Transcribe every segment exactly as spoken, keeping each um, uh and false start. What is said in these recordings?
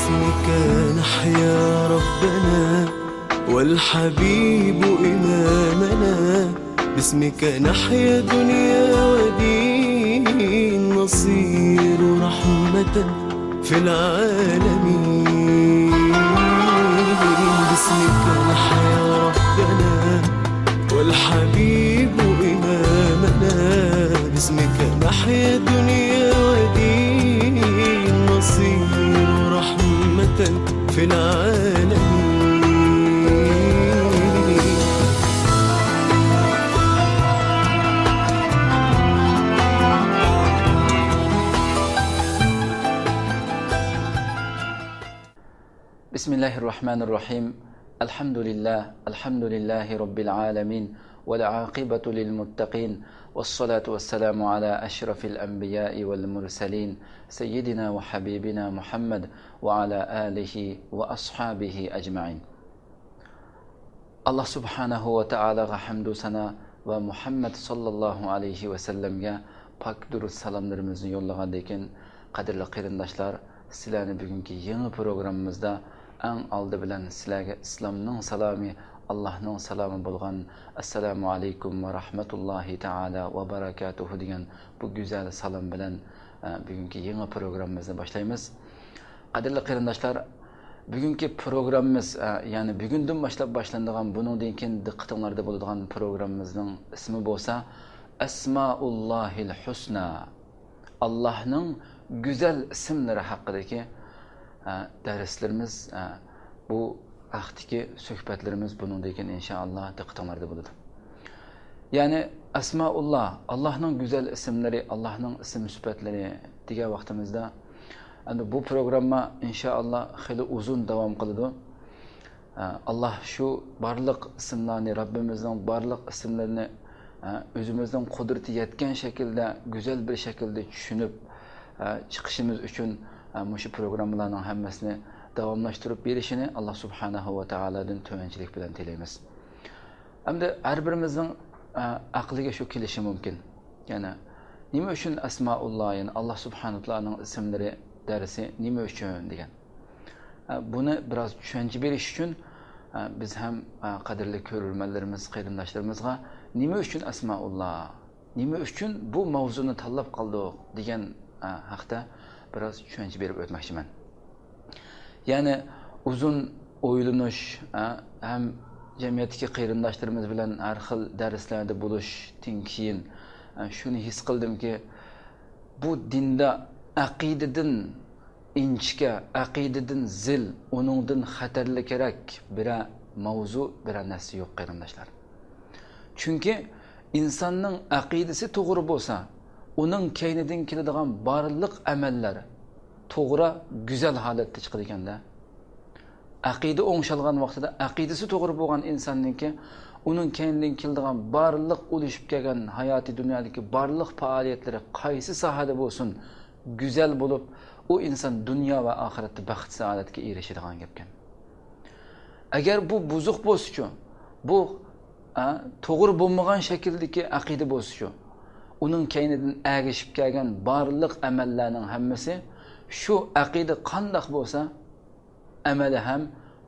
بك نحيا ربنا والحبيب إمامنا، باسمك نحيا دنيا ودين، نصير رحمة في العالمين. باسمك نحيا ربنا والحبيب إمامنا، باسمك نحيا دنيا ودين، نصير رحمة في العالمين. بسم الله الرحمن الرحيم. الحمد لله، الحمد لله رب العالمين، والعاقبة للمتقين، والصلاة والسلام على أشرف الأنبياء والمرسلين، سيدنا وحبيبنا محمد وعلى آله وأصحابه أجمعين. ئاللا سۇبھانەھۇ ۋە تائالاغا ھەمدۇ سانا ۋە مۇھەممەد ساللاللاھۇ ئەلەيھى ۋەسەللەمگە پاك دۇرۇت سالاملىرىمىزنى يوللىغاندىن كېيىن، قەدىرلىك قېرىنداشلار، سىلەرنى بۈگۈنكى يېڭى پروگراممىمىزدا ئەڭ ئالدى بىلەن سىلەرگە ئىسلامنىڭ سالامى، ئاللاھنىڭ سالامى بولغان ئەسسالامۇ ئەلەيكۇم ۋە رەھمەتۇللاھى تائالا ۋە بەرەكاتۇھۇ دېگەن بۇ گۈزەل سالام بىلەن، ئە، بۈگۈنكى يېڭى پروگراممىمىزنى باشلايمىز. قەدىرلىك قېرىنداشلار، بۈگۈنكى پروگراممىمىز، ئە، يەنى بۈگۈندىن باشلاپ باشلىنىدىغان، بۇنىڭدىن كېيىن دىققىتىڭلاردا بولىدىغان پروگراممىمىزنىڭ ئىسمى بولسا ئەسمائۇللاھىل ھۇسنا، ئاللاھنىڭ گۈزەل ئىسىملىرى ھەققىدىكى، ئە، دەرسلىرىمىز، ئە، بۇ ھەقتىكى سۆھبەتلىرىمىز بۇنىڭدىن كېيىن ئىنشائاللا دىققىتىڭلاردا بولىدۇ. يەنى ئەسمائۇللا، ئاللاھنىڭ گۈزەل ئىسىملىرى، ئاللاھنىڭ ئىسىم سۈپەتلىرى دېگەن ۋاقتىمىزدا، ئەمدى بۇ پروگرامما ئىنشائاللا خېلى ئۇزۇن داۋام قىلىدۇ. ئە، ئاللا شۇ بارلىق ئىسىملارنى، رەببىمىزنىڭ بارلىق ئىسىملىرىنى، ئە، ئۆزىمىزنىڭ قۇدرىتى يەتكەن شەكىلدە گۈزەل بىر شەكىلدە چۈشىنىپ، ئە، چىقىشىمىز ئۈچۈن، ئە، مۇشۇ پروگراممىلارنىڭ ھەممىسىنى داۋاملاشتۇرۇپ بېرىشىنى ئاللا سۇبھانەھۇ ۋە تائالادىن تۆۋەنچىلىك بىلەن تىلەيمىز. ئەمدى ھەر بىرىمىزنىڭ، ئە، ئەقلىگە شۇ كېلىشى مۇمكىن. يەنى نېمە ئۈچۈن ئەسمائۇللا، يەنى ئاللا سۇبھانەھۇ ۋە تائالانىڭ ئىسىملىرى دەرسى نېمە ئۈچۈن دېگەن. ئە، بۇنى بىراز چۈشەنچە بېرىش ئۈچۈن، ئە، بىز ھەم، ئە، قەدىرلىك كۆرۈرمەنلىرىمىز، قېرىنداشلىرىمىزغا نېمە ئۈچۈن ئەسمائۇللا، نېمە ئۈچۈن بۇ ماۋزۇنى تاللاپ قالدۇق دېگەن، ئە، ھەقتە بىراز چۈشەنچە بېرىپ ئۆتمەكچىمەن. يەنى ئۇزۇن ئويلىنىش، ئە، ھەم جەمئىيەتتىكى قېرىنداشلىرىمىز بىلەن ھەر خىل دەرسلەردە بولۇشتىن كېيىن، ئە، شۇنى ھېس قىلدىمكى، بۇ دىندا ئەقىدىدىن ئىنچىكە، ئەقىدىدىن زىل، ئۇنىڭدىن خەتەرلىكرەك بىرەر ماۋزۇ، بىرەر نەرسە يوق، قېرىنداشلار. چۈنكى ئىنساننىڭ ئەقىدىسى توغرا بولسا، ئۇنىڭ كەينىدىن كېلىدىغان بارلىق ئەمەللەر توغرا، گۈزەل ھالەتتە چىقىدىكەن-دە. ئەقىدە ئوڭشالغان ۋاقتىدا، ئەقىدىسى توغرا بولغان ئىنساننىڭكى، ئۇنىڭ كەينىدىن كېلىدىغان بارلىق ئۇلىشىپ كەلگەن ھاياتىي دۇنيادىكى بارلىق پائالىيەتلىرى قايسى ساھەدە بولسۇن، گۈزەل بولۇپ، ئۇ ئىنسان دۇنيا ۋە ئاخىرەتتە بەخت-سائادەتكە ئېرىشىدىغان گەپكەن. ئەگەر بۇ بۇزۇق بولسىچۇ، بۇ، ئە، توغرا بولمىغان شەكىلدىكى ئەقىدە بولسىچۇ، ئۇنىڭ كەينىدىن ئەگىشىپ كەلگەن بارلىق ئەمەللەرنىڭ ھەممىسى شۇ ئەقىدە قانداق بولسا، ئەمەلى ھەم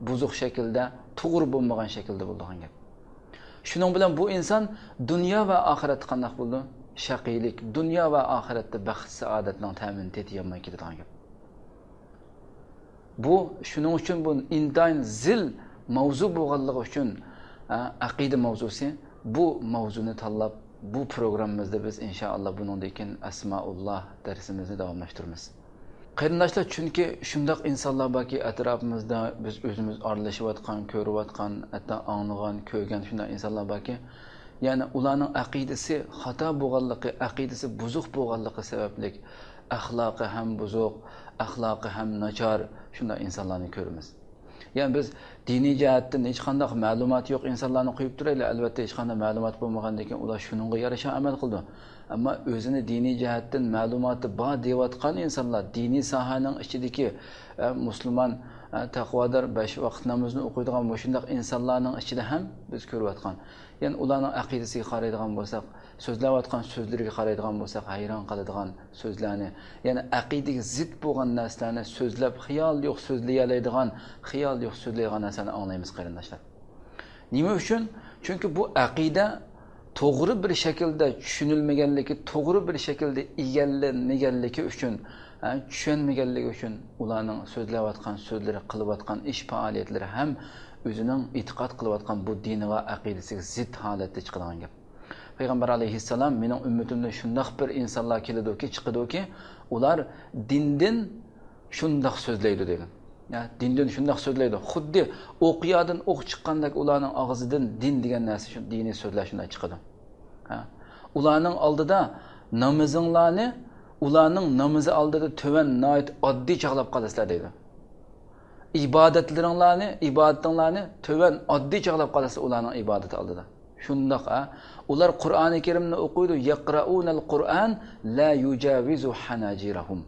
بۇزۇق شەكىلدە، توغرا بولمىغان شەكىلدە بولىدىغان گەپ. شۇنىڭ بىلەن بۇ ئىنسان دۇنيا ۋە ئاخىرەتتە قانداق بولىدۇ؟ شەقىيلىك، دۇنيا ۋە ئاخىرەتتە بەخت-سائادەتنىڭ تەمىنى تېتىيالماي كېتىدىغان گەپ. بۇ، شۇنىڭ ئۈچۈن بۇ ئىنتايىن زىل ماۋزۇ بولغانلىقى ئۈچۈن، ئە، ئەقىدە ماۋزۇسى، بۇ ماۋزۇنى تاللاپ، بۇ پروگراممىمىزدا بىز ئىنشائاللا بۇنىڭدىن كېيىن ئەسمائۇللا دەرسىمىزنى داۋاملاشتۇرىمىز. قېرىنداشلار، چۈنكى شۇنداق ئىنسانلار باركى، ئەتراپىمىزدا بىز ئۆزىمىز ئارىلىشىۋاتقان، كۆرۈۋاتقان، ھەتتا ئاڭلىغان، كۆرگەن شۇنداق ئىنسانلار باركى، يەنى ئۇلارنىڭ ئەقىدىسى خاتا بولغانلىقى، ئەقىدىسى بۇزۇق بولغانلىقى سەۋەبلىك، ئەخلاقى ھەم بۇزۇق، ئەخلاقى ھەم ناچار، شۇنداق ئىنسانلارنى كۆرىمىز. يەنى بىز دىنىي جەھەتتىن ھېچقانداق مەلۇماتى يوق ئىنسانلارنى قويۇپ تۇرايلى. ئەلۋەتتە، ھېچقانداق مەلۇمات بولمىغاندىن كېيىن ئۇلار شۇنىڭغا يارىشا ئەمەل قىلىدۇ. ئەمما ئۆزىنى دىنىي جەھەتتىن مەلۇماتى بار دەۋاتقان ئىنسانلار، دىنىي ساھەنىڭ ئىچىدىكى، ئە، مۇسۇلمان، ئە، تەقۋادار، بەش ۋاقىت نامىزىنى ئوقۇيدىغان مۇشۇنداق ئىنسانلارنىڭ ئىچىدە ھەم بىز كۆرۈۋاتقان. يەنى ئۇلارنىڭ ئەقىدىسىگە قارايدىغان بولساق، سۆزلەۋاتقان سۆزلىرىگە قارايدىغان بولساق، ھەيران قالىدىغان سۆزلەرنى، يەنى ئەقىدىگە زىت بولغان نەرسىلەرنى سۆزلەپ، خىيال يوق سۆزلىيەلەيدىغان، خىيال يوق سۆزلەيدىغان نەرسىلەرنى ئاڭلايمىز، قېرىنداشلار. نېمە ئۈچۈن؟ چۈنكى بۇ ئەقىدە توغرا بىر شەكىلدە چۈشىنىلمىگەنلىكى، توغرا بىر شەكىلدە ئىگىلەنمىگەنلىكى ئۈچۈن، ھە، چۈشەنمىگەنلىكى ئۈچۈن ئۇلارنىڭ سۆزلەۋاتقان سۆزلىرى، قىلىۋاتقان ئىش پائالىيەتلىرى ھەم ئۆزىنىڭ ئېتىقاد قىلىۋاتقان بۇ دىنىغا، ئەقىدىسىگە زىت ھالەتتە چىقىدىغان گەپ. پەيغەمبەر ئەلەيھىسسالام، مېنىڭ ئۈممىتىمدىن شۇنداق بىر ئىنسانلار كېلىدۇكى، چىقىدۇكى، ئۇلار دىندىن شۇنداق سۆزلەيدۇ دېگەن. يا، دىندىن شۇنداق سۆزلەيدۇ. خۇددى ئوق يادىن ئوق چىققاندەك ئۇلارنىڭ ئاغزىدىن دىن دېگەن نەرسە، شۇ دىنىي سۆزلەر شۇنداق چىقىدۇ. ھە. ئۇلارنىڭ ئالدىدا نامىزىڭلارنى، ئۇلارنىڭ نامىزى ئالدىدا تۆۋەن ناھايىتى ئاددىي چاغلاپ قالىسىلەر دەيدۇ. ئىبادەتلىرىڭلارنى، ئىبادىتىڭلارنى تۆۋەن ئاددىي چاغلاپ قالىسىلەر ئۇلارنىڭ ئىبادىتى ئالدىدا. شۇنداق، ھە. ئۇلار قۇرئانى كەرىمنى ئوقۇيدۇ، يەقرەئۇنەل قۇرئان لا يۇجاۋىزۇ ھاناجىرەھۇم.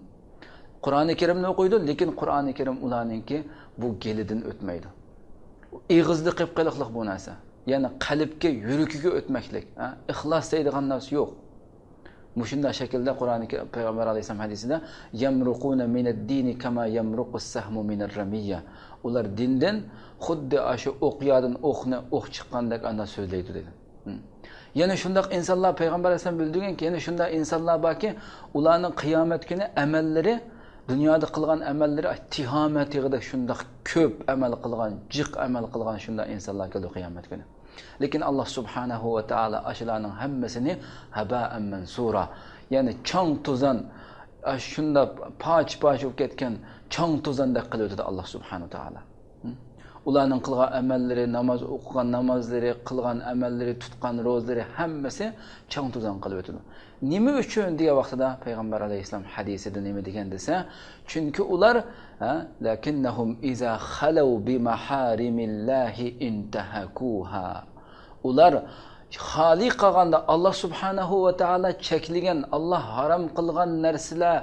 قۇرئانى كەرىمنى ئوقۇيدۇ، لېكىن قۇرئانى كەرىم ئۇلارنىڭكى بۇ گېلىدىن ئۆتمەيدۇ. ئېغىزدا قېلىپ قېلىقلىق بۇ نەرسە. يەنى قەلبكە، يۈرىكىگە ئۆتمەكلىك. ھە؟ ئىخلاس دەيدىغان نەرسە يوق. مۇشۇنداق شەكىلدە قۇرئانى كە-، پەيغەمبەر ئەلەيھىسسالام ھەدىسىدە، يەمرۇقۇنە مىنەد دىنى كەما يەمرۇقۇس سەھمۇ مىنەر رەمىييە. ئۇلار دىندىن خۇددى ئاشۇ ئوق يادىن ئوقنى، ئوق چىققاندەك ئانداق سۆزلەيدۇ دېدى. ھم. يەنە شۇنداق ئىنسانلار، پەيغەمبەر ئەلەيھىسسالام بىلدۈرگەنكى، يەنە شۇنداق ئىنسانلار باركى، ئۇلارنىڭ قىيامەت كۈنى ئەمەللىرى، دۇنيادا قىلغان ئەمەللىرى، ئاي، تىھامە تېغىدەك شۇنداق كۆپ ئەمەل قىلغان، جىق ئەمەل قىلغان شۇنداق ئىنسانلار كېلىدۇ قىيامەت كۈنى. لېكىن ئاللا سۇبھانەھۇ ۋە تائالا ئاشۇلارنىڭ ھەممىسىنى ھەبائەن مەنسۇرا، يەنى چاڭ-توزان، ئاي، شۇنداق پارچە-پارچە بولۇپ كەتكەن چاڭ-توزاندەك قىلىۋېتىدۇ ئاللا سۇبھانەھۇ ۋە تائالا. ئۇلارنىڭ قىلغان ئەمەللىرى، ناماز ئوقۇغان نامازلىرى، قىلغان ئەمەللىرى، تۇتقان روزىلىرى ھەممىسى چاڭ-توزان قىلىۋېتىدۇ. نېمە ئۈچۈن دېگەن ۋاقتىدا پەيغەمبەر ئەلەيھىسسالام ھەدىسىدە نېمە دېگەن دېسە، چۈنكى ئۇلار، ھە، لەكىننەھۇم ئىزا خەلەۋ بىمەھارىمىللاھى ئىنتەھەكۇھا. ئۇلار خالىي قالغاندا، ئاللا سۇبھانەھۇ ۋە تائالا چەكلىگەن، ئاللا ھارام قىلغان نەرسىلەر،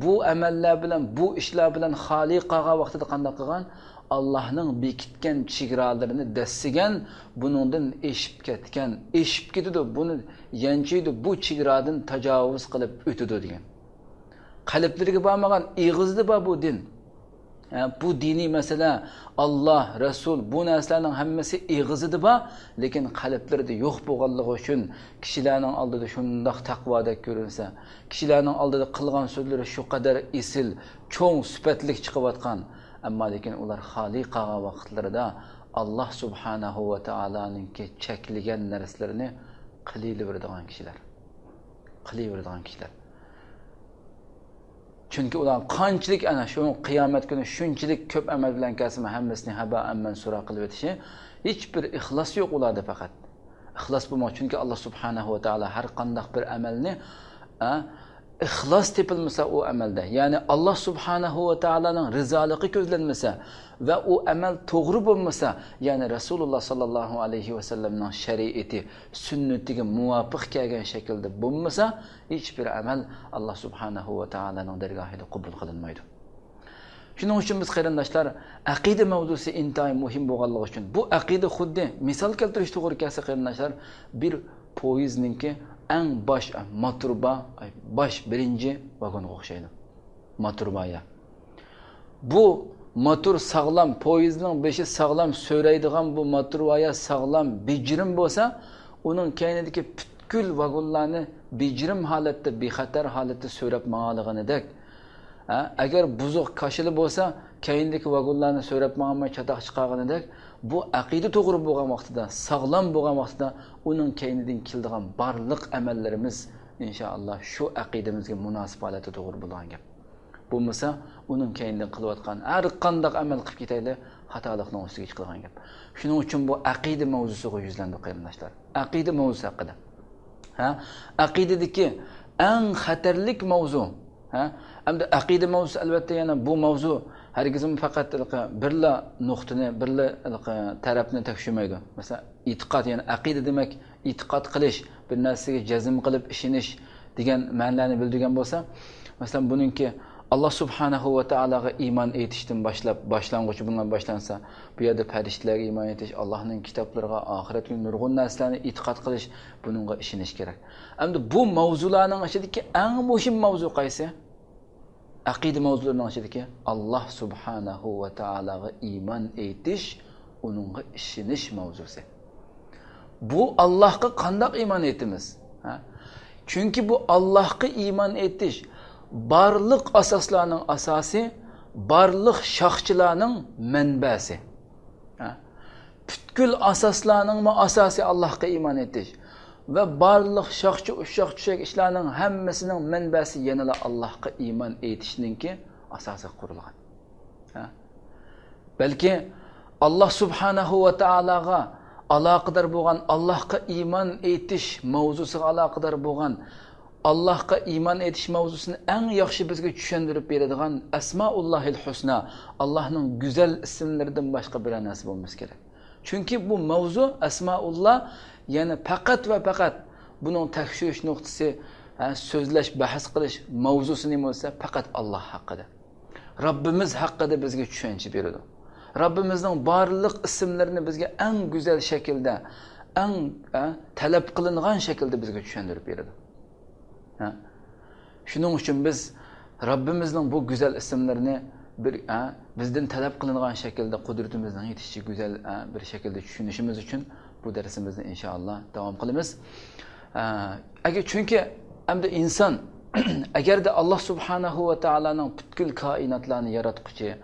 بۇ ئەمەللەر بىلەن، بۇ ئىشلار بىلەن خالىي قالغان ۋاقتىدا قانداق قىلغان؟ ئاللانىڭ بېكىتكەن چېگرالىرىنى دەسسىگەن، بۇنىڭدىن ئېشىپ كەتكەن، ئېشىپ كېتىدۇ، بۇنى يانچۇيدۇ، بۇ چېگرادىن تاجاۋۇز قىلىپ ئۆتىدۇ دېگەن. قەلبلىرىگە بارمىغان، ئېغىزدا بار بۇ دىن. ھە، بۇ دىنىي مەسىلە، ئاللا، رەسۇل، بۇ نەرسىلەرنىڭ ھەممىسى ئېغىزىدا بار، لېكىن قەلبلىرىدە يوق بولغانلىقى ئۈچۈن كىشىلەرنىڭ ئالدىدا شۇنداق تەقۋادەك كۆرۈنسە، كىشىلەرنىڭ ئالدىدا قىلغان سۆزلىرى شۇ قەدەر ئېسىل، چوڭ سۈپەتلىك چىقىۋاتقان، ئەمما لېكىن ئۇلار خالىي قالغان ۋاقىتلىرىدا ئاللا سۇبھانەھۇ ۋە تائالانىڭكى چەكلىگەن نەرسىلىرىنى قىلىۋېرىدىغان كىشىلەر. قىلىۋېرىدىغان كىشىلەر. چۈنكى ئۇلار قانچىلىك ئەنە شۇ قىيامەت كۈنى شۇنچىلىك كۆپ ئەمەل بىلەن كەلسىمۇ، ھەممىسىنى ھەبائەن مەنسۇرا قىلىۋېتىشى، ھېچبىر ئىخلاس يوق ئۇلاردا پەقەت. ئىخلاس بولماق، چۈنكى ئاللا سۇبھانەھۇ ۋە تائالا ھەر قانداق بىر ئەمەلنى، ئە، ئىخلاس تېپىلمىسا ئۇ ئەمەلدە، يەنى ئاللا سۇبھانەھۇ ۋە تائالانىڭ رىزالىقى كۆزلەنمىسە ۋە ئۇ ئەمەل توغرا بولمىسا، يەنى رەسۇلۇللا ساللاللاھۇ ئەلەيھى ۋەسەللەمنىڭ شەرىئىتى، سۈننىتىگە مۇۋاپىق كەلگەن شەكىلدە بولمىسا، ھېچبىر ئەمەل ئاللا سۇبھانەھۇ ۋە تائالانىڭ دەرگاھىدا قوبۇل قىلىنمايدۇ. شۇنىڭ ئۈچۈن بىز قېرىنداشلار، ئەقىدە مەۋزۇسى ئىنتايىن مۇھىم بولغانلىقى ئۈچۈن، بۇ ئەقىدە خۇددى مىسال كەلتۈرۈش توغرا كەلسە قېرىنداشلار، بىر پويىزنىڭكى ئەڭ باش، موتور بار، باش بىرىنچى ۋاگونغا ئوخشايدۇ. موتور بار يا. بۇ موتور ساغلام، پويىزنىڭ بېشى ساغلام سۆرەيدىغان بۇ موتور ۋايا ساغلام، بېجىرىم بولسا، ئۇنىڭ كەينىدىكى پۈتكۈل ۋاگونلارنى بېجىرىم ھالەتتە، بىخەتەر ھالەتتە سۆرەپ ماڭالىغىنىدەك، ھە، ئەگەر بۇزۇق كاشىلا بولسا، كەينىدىكى ۋاگونلارنى سۆرەپ ماڭالماي چاتاق چىقارغىنىدەك، بۇ ئەقىدە توغرا بولغان ۋاقتىدا، ساغلام بولغان ۋاقتىدا ئۇنىڭ كەينىدىن كېلىدىغان بارلىق ئەمەللىرىمىز، ئىنشائاللا، شۇ ئەقىدىمىزگە مۇناسىپ ھالەتتە توغرا بولىدىغان گەپ. بولمىسا، ئۇنىڭ كەينىدىن قىلىۋاتقان ھەر قانداق ئەمەل قىلىپ كېتەيلى، خاتالىقنىڭ ئۈستىگە چىقىدىغان گەپ. شۇنىڭ ئۈچۈن بۇ ئەقىدە مەۋزۇسىغا يۈزلەندۇق، قېرىنداشلار. ئەقىدە مەۋزۇسى ھەققىدە. ھە؟ ئەقىدىدىكى ئەڭ خەتەرلىك مەۋزۇ. ھە؟ ئەمدى ئەقىدە مەۋزۇسى، ئەلۋەتتە، يەنە بۇ مەۋزۇ ھەرگىزمۇ پەقەت ھېلىقى بىرلا نۇقتىنى، بىرلا ھېلىقى تەرەپنى تەكشۈرمەيدۇ. مەسىلەن، ئېتىقاد، يەنى ئەقىدە دېمەك، ئېتىقاد قىلىش، بىر نەرسىگە جەزم قىلىپ ئىشىنىش دېگەن مەنىلەرنى بىلدۈرگەن بولسا، مەسىلەن، بۇنىڭكى ئاللا سۇبھانەھۇ ۋە تائالاغا ئىمان ئېيتىشتىن باشلاپ، باشلانغۇچى بۇنىڭ بىلەن باشلانسا، بۇ يەردە پەرىشتىلەرگە ئىمان ئېيتىش، ئاللانىڭ كىتابلىرىغا، ئاخىرەتكە نۇرغۇن نەرسىلەرنى ئېتىقاد قىلىش، بۇنىڭغا ئىشىنىش كېرەك. ئەمدى بۇ ماۋزۇلارنىڭ ئىچىدىكى ئەڭ مۇھىم ماۋزۇ قايسى؟ ئەقىدە ماۋزۇلىرىنىڭ ئىچىدىكى ئاللا سۇبھانەھۇ ۋە تائالاغا ئىمان ئېيتىش، ئۇنىڭغا ئىشىنىش ماۋزۇسى. بۇ ئاللاھقا قانداق ئىمان ئېيتىمىز؟ ھە؟ چۈنكى بۇ ئاللاھقا ئىمان ئېيتىش بارلىق ئاساسلارنىڭ ئاساسى، بارلىق شاخچىلارنىڭ مەنبەسى. ھە؟ پۈتكۈل ئاساسلارنىڭمۇ ئاساسى ئاللاھقا ئىمان ئېيتىش ۋە بارلىق شاخچە ئۇششاق چۈشەك ئىشلارنىڭ ھەممىسىنىڭ مەنبەسى يەنىلا ئاللاھقا ئىمان ئېيتىشنىڭكى ئاساسىغا قۇرۇلغان. ھە؟ بەلكى ئاللا سۇبھانەھۇ ۋە تائالاغا ئالاقىدار بولغان، ئاللاھقا ئىمان ئېيتىش ماۋزۇسىغا ئالاقىدار بولغان، ئاللاھقا ئىمان ئېيتىش ماۋزۇسىنى ئەڭ ياخشى بىزگە چۈشەندۈرۈپ بېرىدىغان ئەسمائۇللاھىل ھۇسنا، ئاللاھنىڭ گۈزەل ئىسىملىرىدىن باشقا بىرەر نەرسە بولمىسا كېرەك. چۈنكى بۇ ماۋزۇ ئەسمائۇللا، يەنى پەقەت ۋە پەقەت بۇنىڭ تەكشۈرۈش نۇقتىسى، ھە، سۆزلەش، بەھس قىلىش ماۋزۇسى نېمە بولسا، پەقەت ئاللا ھەققىدە. رەببىمىز ھەققىدە بىزگە چۈشەنچە بېرىدۇ. رەببىمىزنىڭ بارلىق ئىسىملىرىنى بىزگە ئەڭ گۈزەل شەكىلدە، ئەڭ، ئە، تەلەپ قىلىنغان شەكىلدە بىزگە چۈشەندۈرۈپ بېرىدۇ. ھە؟ شۇنىڭ ئۈچۈن بىز رەببىمىزنىڭ بۇ گۈزەل ئىسىملىرىنى بىر، ئە، بىزدىن تەلەپ قىلىنغان شەكىلدە، قۇدرىتىمىزنىڭ يېتىشىچە گۈزەل، ئە، بىر شەكىلدە چۈشىنىشىمىز ئۈچۈن بۇ دەرسىمىزنى ئىنشائاللا داۋام قىلىمىز. ئە، ئەگەر، چۈنكى ئەمدى ئىنسان ئەگەردە ئاللا سۇبھانەھۇ ۋە تائالانىڭ پۈتكۈل كائىناتلارنى ياراتقۇچى،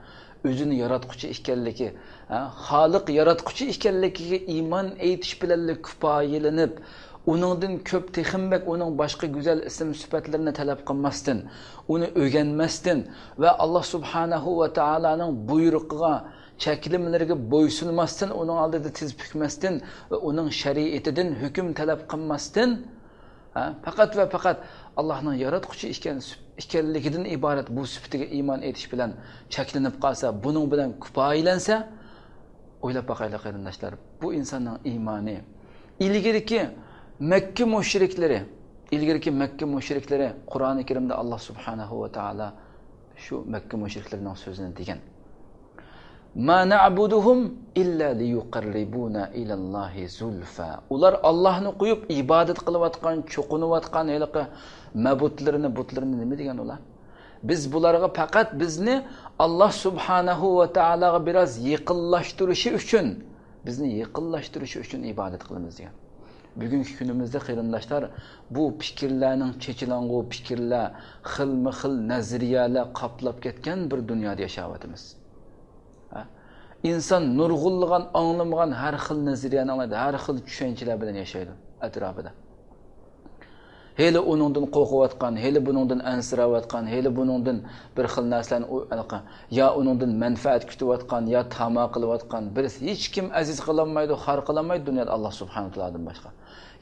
ئۆزىنى ياراتقۇچى ئىكەنلىكى، ھە، خالىق ياراتقۇچى ئىكەنلىكىگە ئىمان ئېيتىش بىلەنلا كۇپايىلىنىپ، ئۇنىڭدىن كۆپ، تېخىمۇ بەك ئۇنىڭ باشقا گۈزەل ئىسىم سۈپەتلىرىنى تەلەپ قىلماستىن، ئۇنى ئۆگەنمەستىن ۋە ئاللا سۇبھانەھۇ ۋە تائالانىڭ بۇيرۇقىغا، چەكلىمىلىرىگە بويسۇنماستىن، ئۇنىڭ ئالدىدا تىز پۈكمەستىن ۋە ئۇنىڭ شەرىئىتىدىن ھۆكۈم تەلەپ قىلماستىن، ھە، پەقەت ۋە پەقەت ئاللاھنىڭ ياراتقۇچى ئىكەن، ئىكەنلىكىدىن ئىبارەت بۇ سۈپىتىگە ئىمان ئېيتىش بىلەن چەكلىنىپ قالسا، بۇنىڭ بىلەن كۇپايىلەنسە، ئويلاپ باقايلى قېرىنداشلار، بۇ ئىنساننىڭ ئىمانى. ئىلگىرىكى مەككە مۇشرىكلىرى، ئىلگىرىكى مەككە مۇشرىكلىرى قۇرئانى كەرىمدە ئاللا سۇبھانەھۇ ۋە تائالا شۇ مەككە مۇشرىكلىرىنىڭ سۆزىنى دېگەن. ما نەئبۇدۇھۇم ئىللا لىيۇقەررىبۇنا ئىلەللاھى زۇلفا. ئۇلار ئاللاھنى قويۇپ ئىبادەت قىلىۋاتقان، چوقۇنۇۋاتقان ھېلىقى مەبۇتلىرىنى، بۇتلىرىنى نېمە دېگەن ئۇلار؟ بىز بۇلارغا پەقەت بىزنى ئاللا سۇبھانەھۇ ۋە تائالاغا بىراز يېقىنلاشتۇرۇشى ئۈچۈن، بىزنى يېقىنلاشتۇرۇشى ئۈچۈن ئىبادەت قىلىمىز دېگەن. بۈگۈنكى كۈنىمىزدە قېرىنداشلار، بۇ پىكىرلەرنىڭ چېچىلاڭغۇ پىكىرلەر، خىلمۇ خىل نەزەرىيەلەر قاپلاپ كەتكەن بىر دۇنيادا ياشاۋاتىمىز. ھە؟ ئىنسان نۇرغۇنلىغان، ئاڭلىمىغان ھەر خىل نەزەرىيەنى ئاڭلايدۇ، ھەر خىل چۈشەنچىلەر بىلەن ياشايدۇ ئەتراپىدا. ھېلى ئۇنىڭدىن قورقۇۋاتقان، ھېلى بۇنىڭدىن ئەنسىرەۋاتقان، ھېلى بۇنىڭدىن بىر خىل نەرسىلەرنى ئۇ-، ھېلىقى، يا ئۇنىڭدىن مەنپەئەت كۈتۈۋاتقان، يا تاما قىلىۋاتقان بىرسى، ھېچكىم ئەزىز قىلالمايدۇ، خار قىلالمايدۇ دۇنيادا ئاللا سۇبھانەھۇ ۋە تائالادىن باشقا.